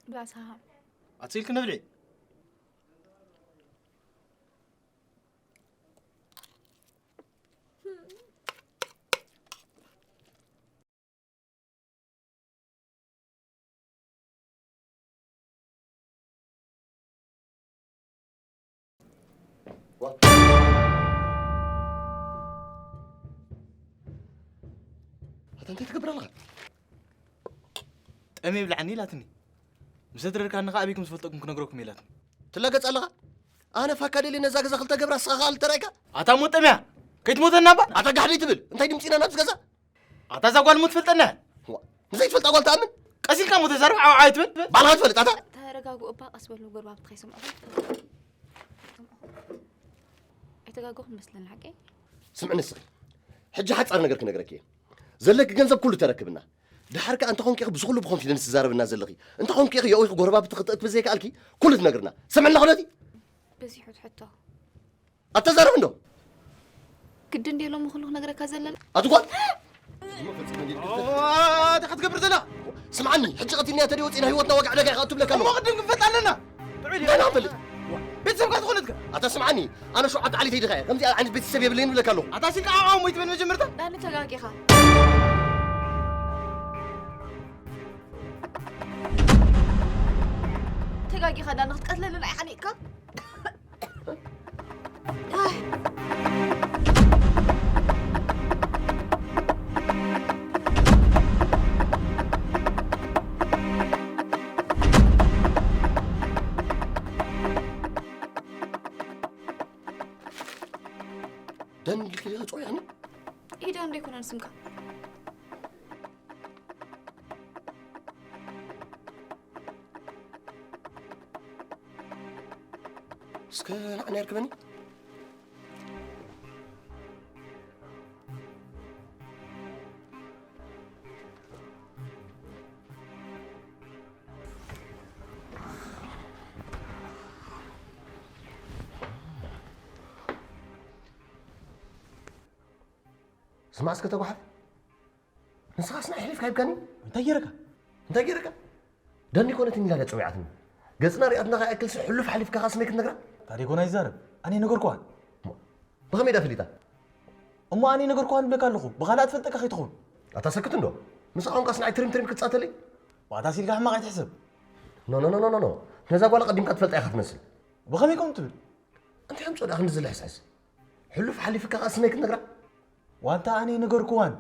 ብላሳሃ ኣትሲልክ ንብልዒ። ትገብር ኣለኻ? ጠሜ ይብልዓኒ ኢላትኒ። ምስ ኣድረርካኒ ከኣ ኣበይ ከም ዝፈልጠኩም ክነግረኩም ኢላትኒ። ትላገጽ ኣለኻ? ኣነ ፋካ ደልየ ነዛ ገዛ ክልተ ገብራ፣ ንስኻ ከኣ ልተራእካ? ኣታ ሞት ጠምያ፣ ከይትሞተና እባ። ኣታ ጋሕደይ ትብል፣ እንታይ ድምጺ ኢና ናብዚ ገዛ? ኣታ እዛ ጓል ሞ ትፈልጠና እያ። ዋ፣ ንዘይትፈልጣ ጓል ትኣምን? ቀስ ኢልካ ሞ ተዛረብ፣ ዓው ዓው ኣይትበል። ባልኻ ትፈልጥ ኣታ? ተረጋግኡ እባ፣ ቀስ በሉ፣ ጎረባብቲ ከይሰምዑኹም። ኣይተጋገኹም መስለኒ፣ ሓቀይ? ስምዕኒ እስኺ፣ ሕጂ ሓጻር ነገር ክነግረኪ እየ። ዘለኪ ገንዘብ ኩሉ ተረክብና። ደሓር ከኣ እንተ ኾንኪ ኢኺ ብዝኹሉ ብኮንፊደንስ ትዛረብና ዘለኺ። እንተ ኾንኪ ኢኺ የእዊኺ ጎረባብቲ ክተእክቢ ዘይከኣልኪ ኩሉ ትነግርና። ስምዕኒ ኣለኺ ዶ እቲ? በዚሑ እቲ ሕቶ። ኣተዛረብ እንዶ። ግድን ድየ ሎሚ ኩሉ ክነግረካ ዘለኒ? ኣቲ ጓል! ዲኻ ትገብር ዘላ? ስምዓኒ፣ ሕጂ ቀቲልናያ ተደይ ወጺና ህይወትና ዋጋ ዕዳጋ ኢኻ እትብለካ እሞ ኣለኹ። ቅድም ክንፈልጥ ኣለና። ጥዑይ ድያ? መን ኣፈልጥ? ቤተሰብካ ዝኾነትካ? ኣታ ስምዓኒ፣ ኣነ ሸውዓተ ዓሊተይ ድኻ እየ። ከምዚ ዓይነት ቤተሰብ የብለይን እብለካ ኣለኹ። ኣታ ሲልካ ዓው ዓው እሞ ይትበል መጀመርታ? ዳኒ ተጋጊኻ። ተጋጊኻ ዳኒ ክትቀትለልና ኢኻ ኔርካ። ኣይ። ዳኒ ኢልኪ ዲኻ ጸዊዕኒ? ኢዳ እንዶ ኣይኮነን ስምካ። እስከ ንዓኒ ኣርክበኒ። ስማዕ እስከ ተጓሓፍ። ንስኻስ ናይ ኣሕሊፍካ ሂብካኒ? እንታይ ገይረካ? እንታይ ገይረካ? ዳኒ ኮነት ሚላ ድያ ጸዊዓትኒ? ገጽና ሪኣትና ከይኣክልሲ ሕሉፍ ሓሊፍካ ከኣ ስመይ ክትነግራ? ታዲያ ኮና ይዛረብ። ኣነ ነገርኩዋን። እሞ ብኸመይ ዳ ፈሊጣ? እሞ ኣነ ነገርኩዋን እብለካ ኣለኹ። ብኻልኣ ትፈልጠካ ከይትኸውን። ኣታ ሰክት እንዶ። ንስኻ ኾንካስ ንዓይ ትሪም ትሪም ክትጻተለይ? ዋታ ሲልካ ሕማቕ ኣይትሕሰብ። ኖ፣ ኖ፣ ኖ፣ ኖ፣ ኖ። ነዛ ጓል ቀዲምካ ትፈልጣ ኢኻ ትመስል። ብኸመይ ከምኡ ትብል? እንታይ ኣምጽኦ ደኣ ክንዲ ዝልሕስሕስ? ሕሉፍ ሓሊፍካ ከኣ ስመይ ክትነግራ? ዋንታ ኣነ ነገርኩዋን።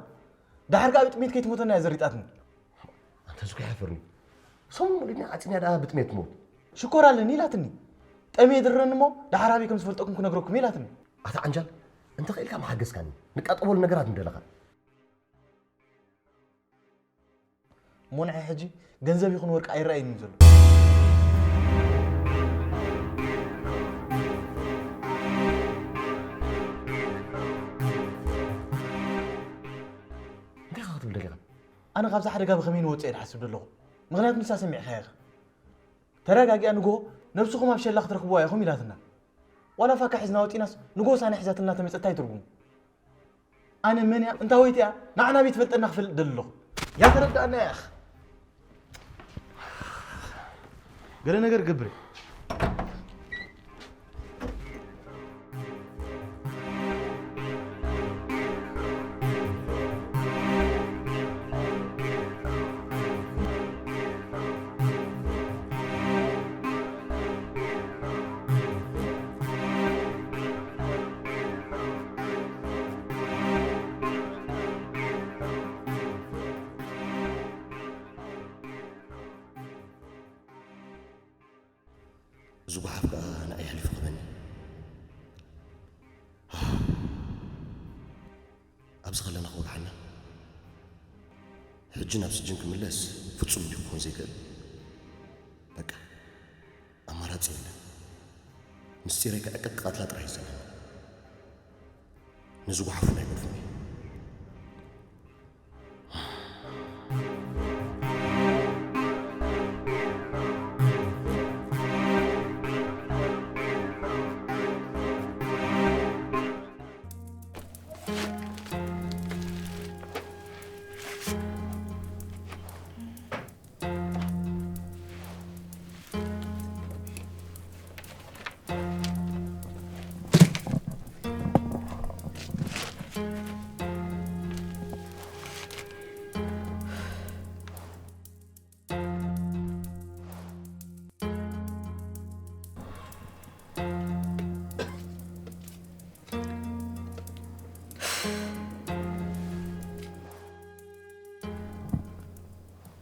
ደሓር ከኣ ብጥሜት ከይትሞተና እያ ዘሪጣትኒ። ኣንታ እዚ እኮ ይሓፍርኒ። ሰሙን ሙሉእ ዕድመኣ ዓጺና ደኣ ብጥሜት ትሞት። ሽኮር ኣለኒ ኢላትኒ። ጠምየ ድረኒ እሞ ደሓር ኣበይ ከም ዝፈልጠኩም ክነግረኩም ኢላትኒ። ኣታ ዓንጃል፣ እንተ ኽኢልካ ምሓገዝካኒ። ንቃጠበሉ ነገራት እንደለኻ። እሞ ንዓይ ሕጂ ገንዘብ ይኹን ወርቂ ኣይረኣየንን ዘሎ። እንታይ ኢኻ ክትብል ደሊኻ? ኣነ ካብዚ ሓደጋ ብኸመይ ንወጽእ እየ ዝሓስብ ዘለኹ። ምኽንያቱ ንሳ ሰሚዕካያ ኢኻ። ተረጋጊኣ ንግሆ ነብስኹም ኣብ ሸላ ክትረኽብዋ ኢኹም ኢላትና። ዋላ ፋካ ሒዝና ወጺናስ ንግሆ ሳነ ሒዛትልና ተመጸት እንታይ ትርጉሙ? ኣነ መን እያ? እንታወይቲ እያ? ንዓና ቤት ፈልጠና ክፈልጥ ደሊ ኣለኹ። ያ ተረዳእና ያኽ። ገለ ነገር ገብር። እዚ ጓሓፍ ከኣ ንዓይ ኣሕሊፉ ክህበኒ። ኣብዚ ከለና ክወግሓና። ሕጂ ናብ ስጅን ክምለስ ፍጹም እንዲዩ ክኾን ዘይክእል። በቃ፣ ኣማራጺ የለን። ምስጢረይ ክዕቅብ ክቐትላ ጥራይ እዩ ዘለኒ። ነዚ ጓሓፍ እውን ኣይገድፎን እየ።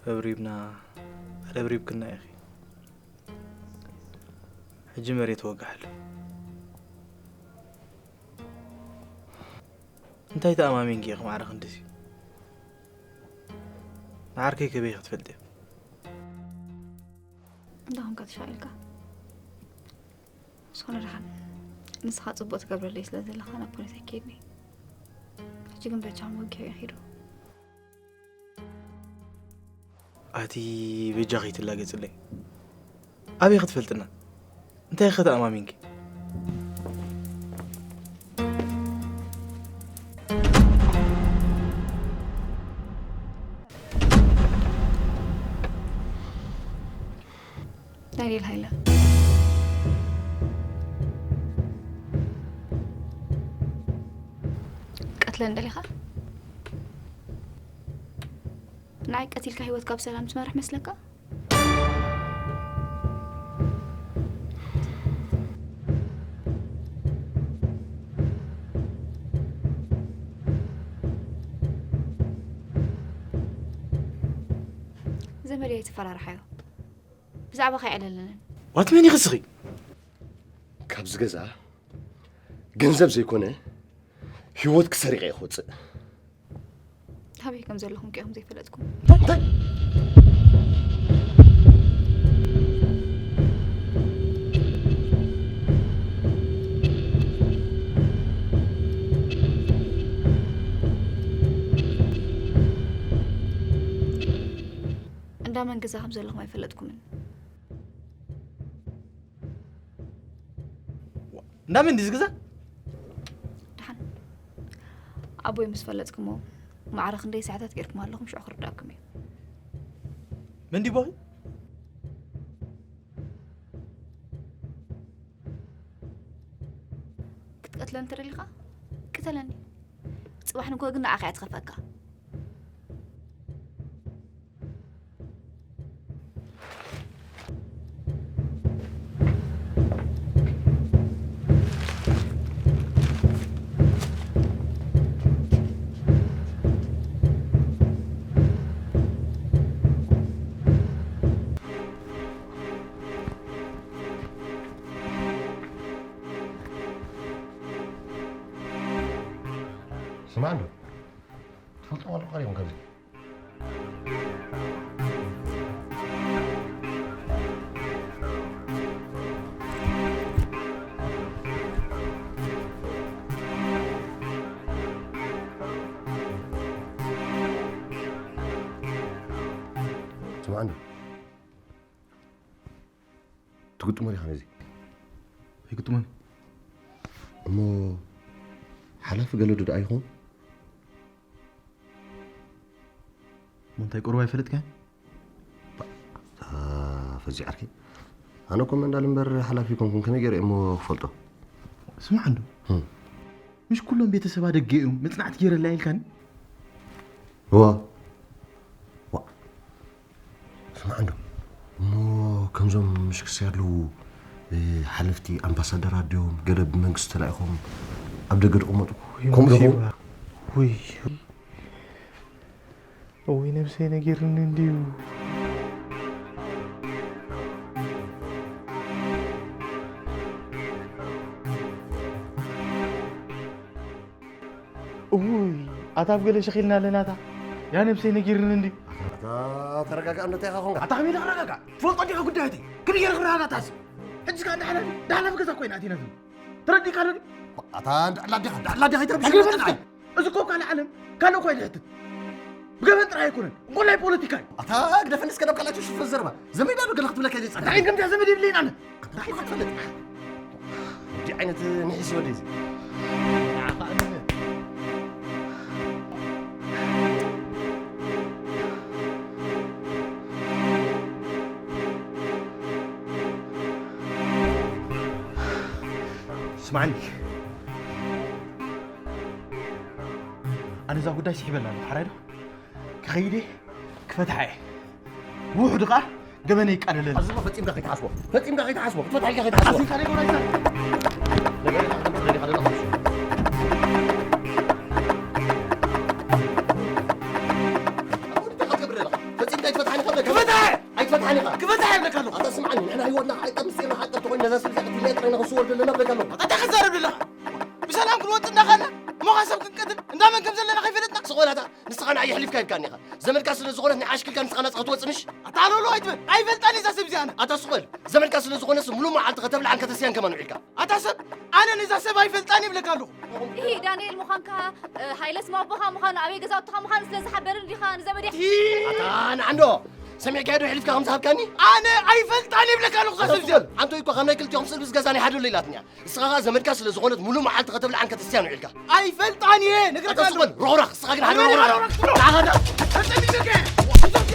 ረብሪብና፣ ረብሪብክና ኢኺ። ሕጂ መሬት ወጋሕሉ። እንታይ ተኣማሚንኪ ኢኺ ማዕረ ክንድዚ? ንዓርከይ ከበይ ክትፈልጥዮ? እንታይ ኾንካ ተሻቒልካ? ዝኾነ ደሓን ንስኻ ጽቡቕ ትገብረለይ ስለ ዘለኻ ናብ ፖሊስ ኣይከይድን እየ። ሕጂ ግን በጃኹም ወጊሑ እዩ ኺዱ። ኣቲ በጃኺ ትላገጽለይ። ኣበይ ክትፈልጥና? እንታይ ኸ ተኣማሚንኪ? ዳንኤል ሃይለ። ቀትለን ደሊኻ? ንዓይ ቀቲልካ ህይወትካ ብሰላም ትመርሕ መስለካ? ዘመድ ኣይትፈራርሓዮ። ብዛዕባኻ የዕለለንን። ዋት መን ኢኺ እስኺ? ካብዚ ገዛ ገንዘብ ዘይኮነ ህይወትኪ ሰሪቐ እየ ክወፅእ። ካበይ ከም ዘለኹም ከ ኢኹም ዘይፈለጥኩም? እንዳ መን ገዛ ከም ዘለኹም ኣይፈለጥኩምን። እንዳ መን ድዩ ዝግዛ? ደሓን ኣቦይ ምስ ፈለጥኩሞ ማዕረ ክንደይ ሰዓታት ገይርኩም ኣለኹም ሽዑ ክርዳእኩም እዩ። መን ድዩ ቦይ? ክትቀትለኒ ተደሊኻ ቅተለኒ። ጽባሕ ንግሆ ግን ንዓኻ እያ ትኸፍኣካ። ስማዕ እንዶ ትፈልጥዎ ኣለኹ ቀሪቦም ከምዚ ስማዕ እንዶ ትግጥሞ ዲኻ ነዚ ኣይግጥሞን እሞ ሓላፊ ገለዱ ደኣ ይኸውን እሞ እንታይ ቁሩብ ኣይፈለጥካን ፈዚ ዓርኪ ኣነ ኮመንዳል እምበር ሓላፊ ኮንኩም ከመይ ገይረ እሞ ክፈልጦ ስማዕ እንዶ ምሽ ኩሎም ቤተሰባ ደገ እዮም መጽናዕቲ ገይረላ ኢልካኒ ዋ ስማዕ እንዶ እሞ ከምዞም ምሽ ክሰይ ኣለዉ ሓለፍቲ ኣምባሳደራት ድዮም ገለ ብመንግስቲ ተላኢኾም ኣብ ደገ ዝቕመጡ ከምኡ ዶ ውይ እውይ ነብሰይ ነጊርኒ እንድዩ እውይ ኣታ ኣብ ገለ ሸኺልና ኣለና እታ ያ ነብሰይ ነጊርኒ እንድዩ ተረጋጋእ እንዶ እንታይ ኢኻ ኮንካ ኣታ ከመይ ተረጋጋ ትፈልጦ ዲኻ ጉዳያተይ ክንየር ክረጋጋታስ ሕጂ ከዓ እንዳሓላፊ እንዳሓላፊ ገዛ ኮይና ኣቲና ተረዲእካ ዶ ኣታ እንዳዕላ ዲኻ እንዳዕላ ዲኻ ይተረብሽ እንዳዕላ እዚ እኮ ካልእ ዓለም ካልእ እኳ ይድሕትት ብገበን ጥራይ ኣይኮነን እንኮ ናይ ፖለቲካ እዩ ኣታ ግደፈን እስከ ናብ ካልኣቸው ሽፍር ዘርባ ዘመድ ዶ ገለ ክትብለካ ይዘይ ጸጋ እንታይ ከምዚያ ዘመድ የብለይን ኣነ እንታይ ክትፈልጥ እንዲህ ዓይነት ንሒስ ወደ እዚ ስማዕኒ ኣነ እዛ ጉዳይ ስሒበላ ኣለኹ ሓራይ ዶ ክኸይድ እየ ክፈትሓ እየ ውሑድ ኸዓ ገበነ ይቃለለኒ ኣዚ ፈጺምካ ከይትሓስቦ ፈጺምካ ከይትሓስቦ ክትፈትሓ ኢልካ ከይትሓስቦ ኣዚካ ደይ ጎራይሳ ነገር ኢኻ ክትምስል ኢኻ ደለኻ ፈጺምካ ይትፈትሓኒ ኣለና በቃ። ኣታ እንታይ ከዛረብ ዘለኻ? ብሰላም ክንወጽእ እንዳኻና እሞ ኸዓ ሰብ ክንቀትል እንዳመን ከም ዘለና ከይፈለጥና? ስቕ በል ኣታ፣ ንስኻ ንዓይ የሕሊፍካ ሂብካኒ ኢኻ። ዘመድካ ስለ ዝኾነት ናይ ዓሽክልካ ንስኻ ናጻ ክትወጽእ ምሽ? ኣታ ሃለውለው ኣይትበል። ኣይፈልጣን እዛ ሰብ እዚኣ ኣነ። ኣታ ስቕ በል። ዘመድካ ስለ ዝኾነስ ሙሉእ መዓልቲ ከተብልዓን ከተስትያን ከማን ውዒልካ። ኣታ ሰብ፣ ኣነ ነዛ ሰብ ኣይፈልጣን ይብለካ ኣለኹ። ይሄ ዳንኤል ምዃንካ፣ እ፣ ሃይለስ ማቦኻ ምዃኑ፣ ኣበይ ገዛውትኻ ምዃኑ ስለ ዝሓበርን ዲኻ ንዘመድ ኣታ ንዓንዶ፣ ሰሚዕካዮ ዶ የሕሊፍካ ከም ዝሃብካኒ? ኣነ ኣይፈልጣን ይብለካ ኣለኹ እዛ ሰብ እዚኣ። ኣንተ እኮ ካብ ናይ ክልቲኦም ስልብስ ገዛ ናይ ሓደ ኢላትኒ እያ። ንስኻ ኸኣ ዘመድካ ስለ ዝኾነት ሙሉእ መዓልቲ ከተብልዓን ከተስትያን ውዒልካ። ኣይፈልጣን እየ፣ ነግረካ ኣለኹ። ኣታ ስቕ በል፣ ሮኽራኽ፣ ንስኻ ግን ሓደ ኣነ ሮኽራኽ። ሮኽራኽ። ንዓኻ ዳ- ተጸሚመካ እየ።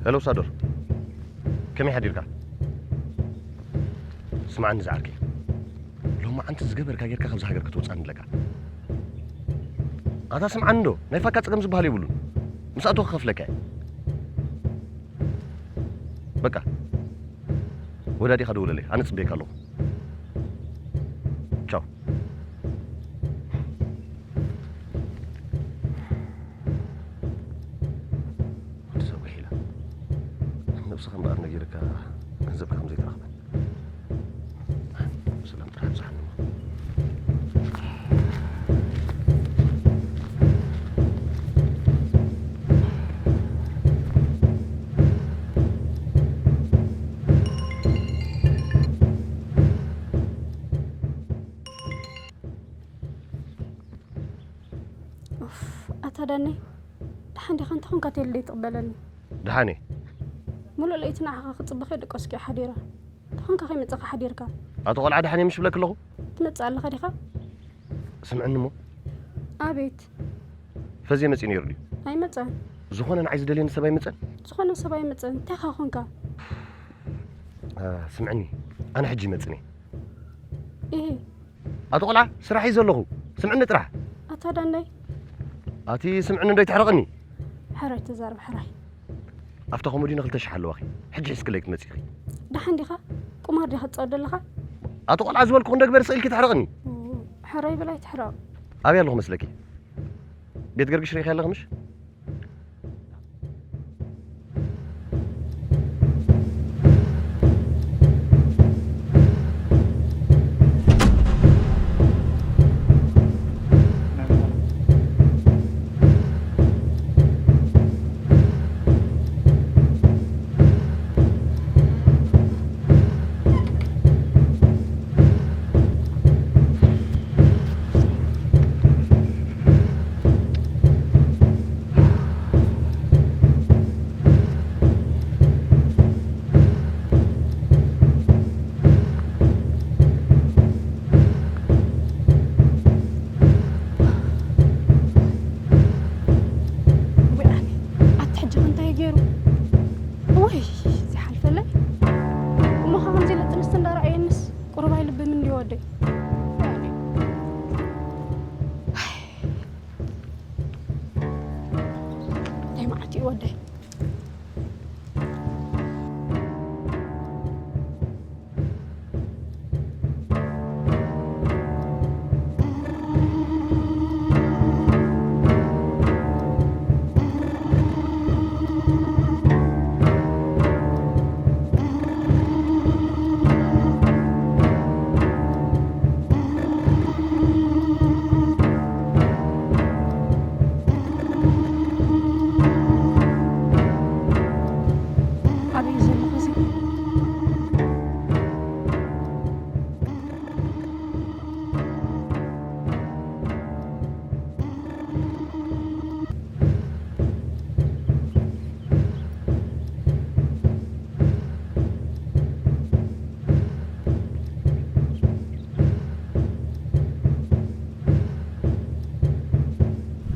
ሄሎ ሳዶር፣ ከመይ ሓዲርካ? ስምዓኒ ዝዓርከይ፣ ሎማዓንቲ ዝገበርካ ጌርካ ካብዛ ሃገር ክትወፅኣኒ ኣለካ። ኣታ ስምዓኒ ዶ፣ ናይ ፋካ ፀገም ዝበሃል የብሉን። ምስ ኣተኹ ክኸፍለካ እየ። በቃ፣ ወዳዲኻ ደውለለይ፣ ኣነ ፅበየካ ኣለኹ። ቻው። ወዲ ሰብ ጉሒላ፣ ነብስኻ እምበኣር ነጊርካ ገንዘብካ ከም ዘይትረኽበን። ብሰላም ጥራሕ ኣብጽሓኒ እሞ። ኡፍ፣ ኣታ ዳነይ፣ ደሓን ዲኻ? እንተኾንካ ቴሌ ትቕበለኒ? ደሓን እየ። ሙሉእ ለይቲ ንዓኻ ክጽበ ከይደቀስኩ እየ ሓዲረ። እንተኾንካ ከይመጻኻ ሓዲርካ? ኣቶ ቆልዓ ደሓን እየ ምሽ ብለክ ኣለኹ? ትመጽእ ኣለኻ ዲኻ? ስምዕኒ እሞ። ኣቤት። ፈዝየ መጺኡ ነይሩ ድዩ? ኣይመጸን። ዝኾነ ንዓይ ዝደልየኒ ሰብ ኣይመጸን? ዝኾነ ሰብ ኣይመጸን። እንታይ ኢኻ ኮንካ? እ፣ ስምዕኒ፣ ኣነ ሕጂ ይመጽእ እየ። ኢሂ። ኣቶ ቆልዓ፣ ስራሕ እዩ ዘለኹ። ስምዕኒ ጥራሕ። ኣታ ዳነይ። ኣቲ ስምዕኒ እንዶ ኣይትሕረቕኒ። ሕራይ ተዛረብ፣ ሕራይ። ኣብታ ኮሞዲኖ ክልተ ሽሕ ኣለዋኺ። ሕጂ ሒዝክለይ ክትመጺ ኢኺ። ደሓን ዲኻ? ቁማር ዲኻ ትጻወት ዘለኻ? ኣቶ ቆልዓ ዝበልኩኺ እንዶ ግበሪ ስኢልኪ ትሕረቕኒ። ኡ፣ ሕራይ በል ኣይትሕረቕ። ኣበይ ኣለኹ መስለኪ? ቤት ገርግሽ ርኢኺ ኣለኺ ምሽ? ገይሩ። ወይ፣ ዝሓልፈለይ። እሞ ከምዚ ኢለ ጥንስቲ እንዳረኣየንስ ቁሩብ ኣይልብምን እንድዩ ወደይ። እንታይ መዓት እዩ ወደይ። ኣበይ ዘለኹ እዚ?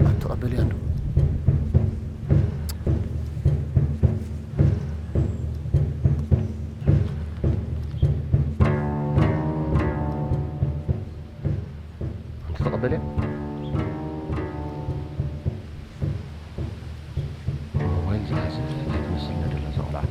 ኣትቐበልያ እንዶ? ኣንተ ተቐበልያ? ሞባይል ዝሓዘት ኣይትመስልን እያ ዘላ እዛ ቆልዓ።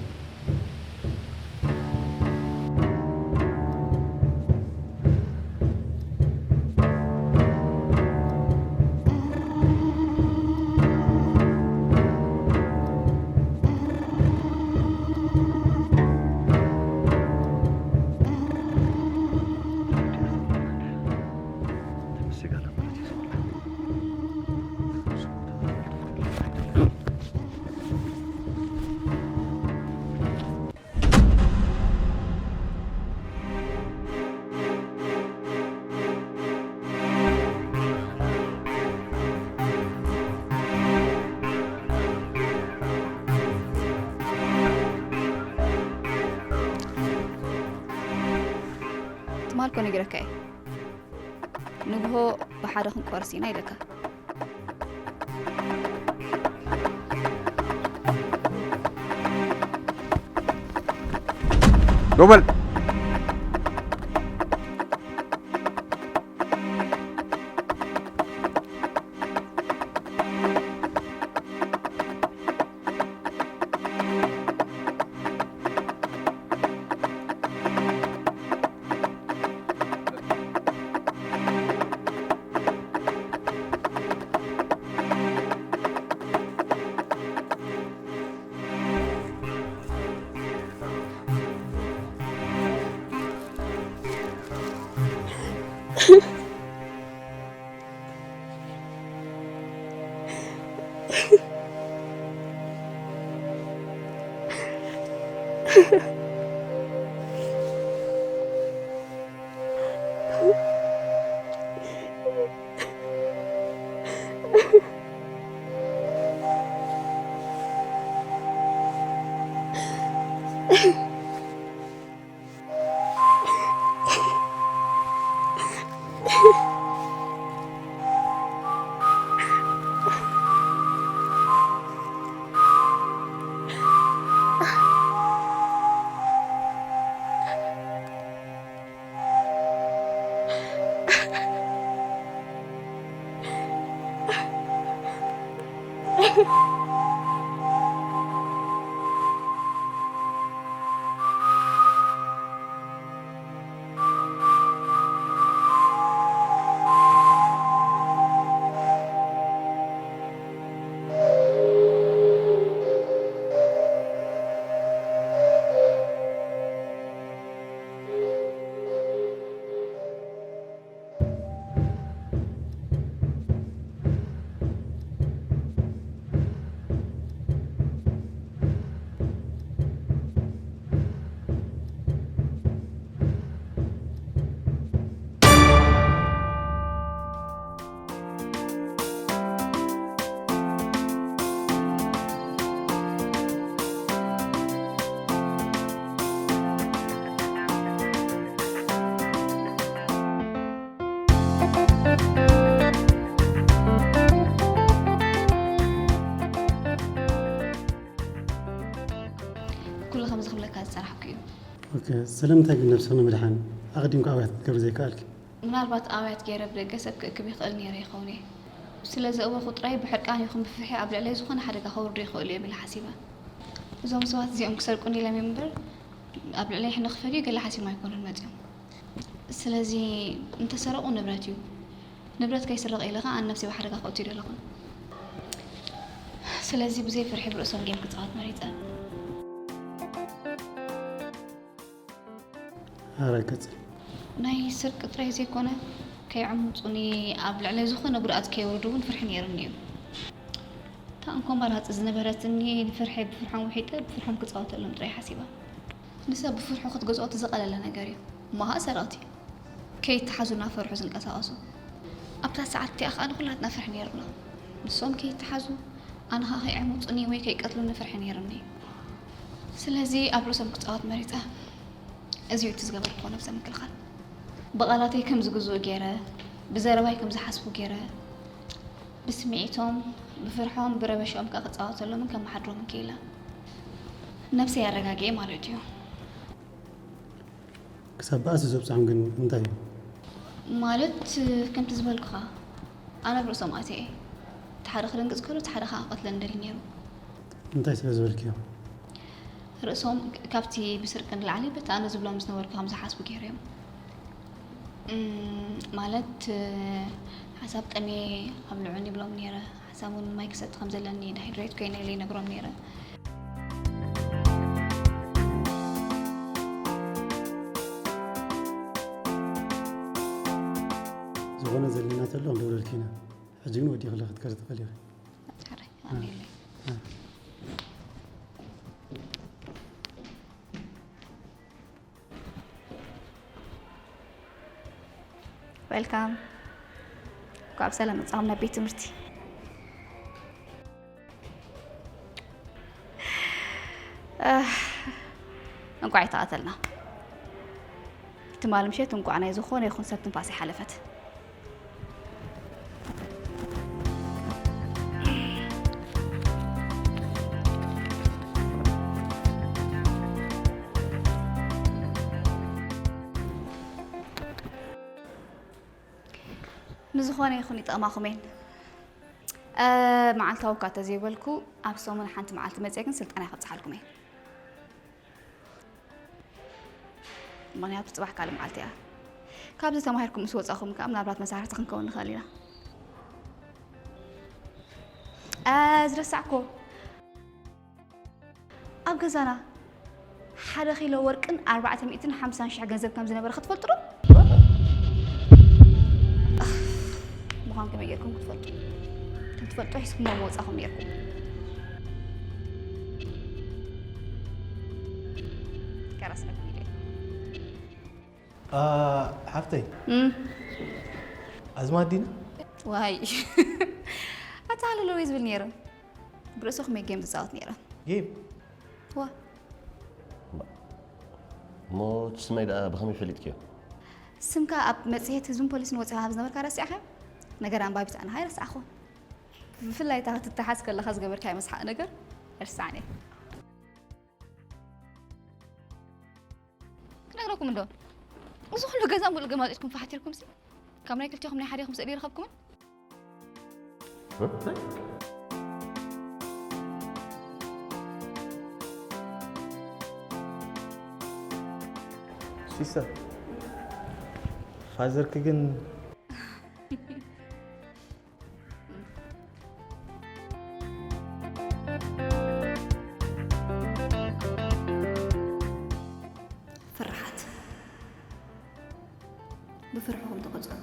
ትማል እኮ ነጊረካ እየ። ንግሆ ብሓደ ክንቆርስ ኢና ኢለካ። ደው በል። እዚ ክብለካ ዝጸናሕኩ እዩ። ኦኬ፣ ስለምንታይ ግን ነብስኺ ንምድሓን ኣቐዲምካ ኣውያት ክትገብሪ ዘይከኣልኪ? ምናልባት ኣውያት ገይረ ብደገ ሰብ ክእክብ ይኽእል ነይረ ይኸውን እየ። ስለ ዘእወኹ ጥራይ ብሕርቃን ይኹን ብፍርሒ ኣብ ልዕለይ ዝኾነ ሓደጋ ከውርዱ ይኽእሉ እዮም ኢለ ሓሲበ። እዞም ሰባት እዚኦም ክሰርቁኒ ኢሎም እዮም እምበር ኣብ ልዕለይ ሕነ ክፈድዩ ገለ ሓሲቦም ኣይኮኑን መፂኦም። ስለዚ እንተሰረቑ ንብረት እዩ። ንብረት ከይስረቕ ኢለ ኸዓ ኣነ ነብሰይ ብሓደጋ ከእቱ ኣይደለኹን። ስለዚ ብዘይ ፍርሒ ብርእሶም ጌም ክፃወት መሪፀ። ሓራይ ቀጽል። ናይ ስርቂ ጥራይ ዘይኮነ ከይዕምፁኒ ኣብ ልዕለይ ዝኾነ ጉድኣት ከየውርዱ እውን ፍርሒ ነይሩኒ እዩ። እታ እንኮ ኣማራፂ ዝነበረትኒ ንፍርሒ ብፍርሖም ውሒጠ ብፍርሖም ክፃወተሎም ጥራይ ሓሲባ። ንሰብ ብፍርሑ ክትገዝኦ እቲ ዝቐለለ ነገር እዩ። እሞ ኸዓ ሰረቕቲ ከይተሓዙ እናፈርሑ ዝንቀሳቐሱ። ኣብታ ሰዓት እቲኣ ኸዓ ንኹላትና ፍርሒ ነይሩና። ንሶም ከይተሓዙ ኣነ ኸዓ ከይዕምፁኒ ወይ ከይቀትሉኒ ፍርሒ ነይሩኒ። ስለዚ ኣብ ርእሶም ክፃወት መሪፀ። እዚ እዩ እቲ ዝገበርክዎ ነብሰ ምክልኻል። ብቓላተይ ከም ዝግዝኡ ገይረ፣ ብዘረባይ ከም ዝሓስቡ ገይረ፣ ብስምዒቶም፣ ብፍርሖም፣ ብረበሽኦም ከኣ ክፃወተሎምን ከመሓድሮምን ክኢለ። ነብሰይ ኣረጋጊኤ ማለት እዩ። ክሳብ ባእሲ ዘብፅሖም ግን እንታይ እዩ? ማለት ከምቲ ዝበልኩኻ ኣነ ኣብ ርእሶም ኣትየ እየ። እቲ ሓደ ክድንግፅ ከሎ እቲ ሓደ ከዓ ክቐትለኒ ደልዩ ነይሩ። እንታይ ስለ ዝበልክዮ? ርእሶም ካብቲ ብስርቂ ንላዕሊ በቲ ኣነ ዝብሎም ዝነበርኩ ከም ዝሓስቡ ገይሩ እዮም። እም፣ ማለት ሓሳብ ጠምየ ኣብልዑኒ ይብሎም ነይረ። ሓሳብ እውን ማይ ክሰቲ ከም ዘለኒ ዳሃይድሬት ኮይነ ኢለ ይነግሮም ነይረ። ዝኾነ ዘድልየና ተሎ ክንደውለልኪ ኢና። ሕጂ ግን ወዲእኽለ ክትከሪ ትኽእል ኢኺ። ሕራይ፣ ኣሜን። ዌልካም። እንኳዕ ብሰላም መጻኹም ናብ ቤት ትምህርቲ። ኣህ፣ እንቋዕ ኣይተቐተልና። ትማሊ ምሸት እንቋዕ ናይ ዝኾነ ይኹን ሰብ ትንፋስ ይሓለፈት። ንዝኾነ ይኹን ይጠቕማኹም እየን። እ፣ መዓልታዊ እኳ ተዘይበልኩ ኣብ ሰሙን ሓንቲ መዓልቲ መፅየ ግን ስልጠና ከብፅሓልኩም እየ። ምኽንያቱ ፅባሕ ካልእ መዓልቲ እያ። ካብዚ ተማሂርኩም ምስ ወፃኹም ከዓ ምናልባት መሳርሕቲ ክንከውን ንኽእል ኢና። እ፣ ዝረሳዕኮ ኣብ ገዛና ሓደ ኪሎ ወርቅን ኣርባዕተ ሚእትን ሓምሳን ሽሕ ገንዘብ ከም ዝነበረ ክትፈልጡ ዶ? ኣህ፣ ምዃን ከመይ ጌርኩም ክትፈልጡ? ከም ትፈልጡ ሒዝኩሞ ምወጻኹም ኔርኩም። ከራስነኩም ኢለ። ኣ፣ ሓፍተይ፣ እም፣ ኣዝማድ ዲና? ዋይ። ኣታ ሃለሎ ወይ ዝብል ነይረ። ብርእሱ ከመይ ጌም ዝጻወት ነይረ። ጌም? ዋ። እሞ እቲ ስመይ ደኣ ብኸመይ ፈሊጥክዮ? ስምካ ኣብ መጽሔት ህዝብን ፖሊስን ወጺኻ ካብ ዝነበርካ ረሲዕኻዮ? ነገር ኣንባቢት ኣነ ኣይረሳዕኹን። ብፍላይ እታ ክትተሓዝ ከለኻ ዝገበርካዮ መስሓቕ ነገር ኣይርስዓን እየ። ክነግረኩም እንዶ፣ እዚ ኩሉ ገዛ ሙሉእ ገማጢጥኩም ፋሕ ኢልኩም ሲ፣ ካብ ናይ ክልቴኹም ናይ ሓዲኹም ስእሊ ይረኸብኩምን? ሲስተር፣ ፋዘርኪ ግን ፍርሓት። ብፍርሕኹም ተቐጸሩ።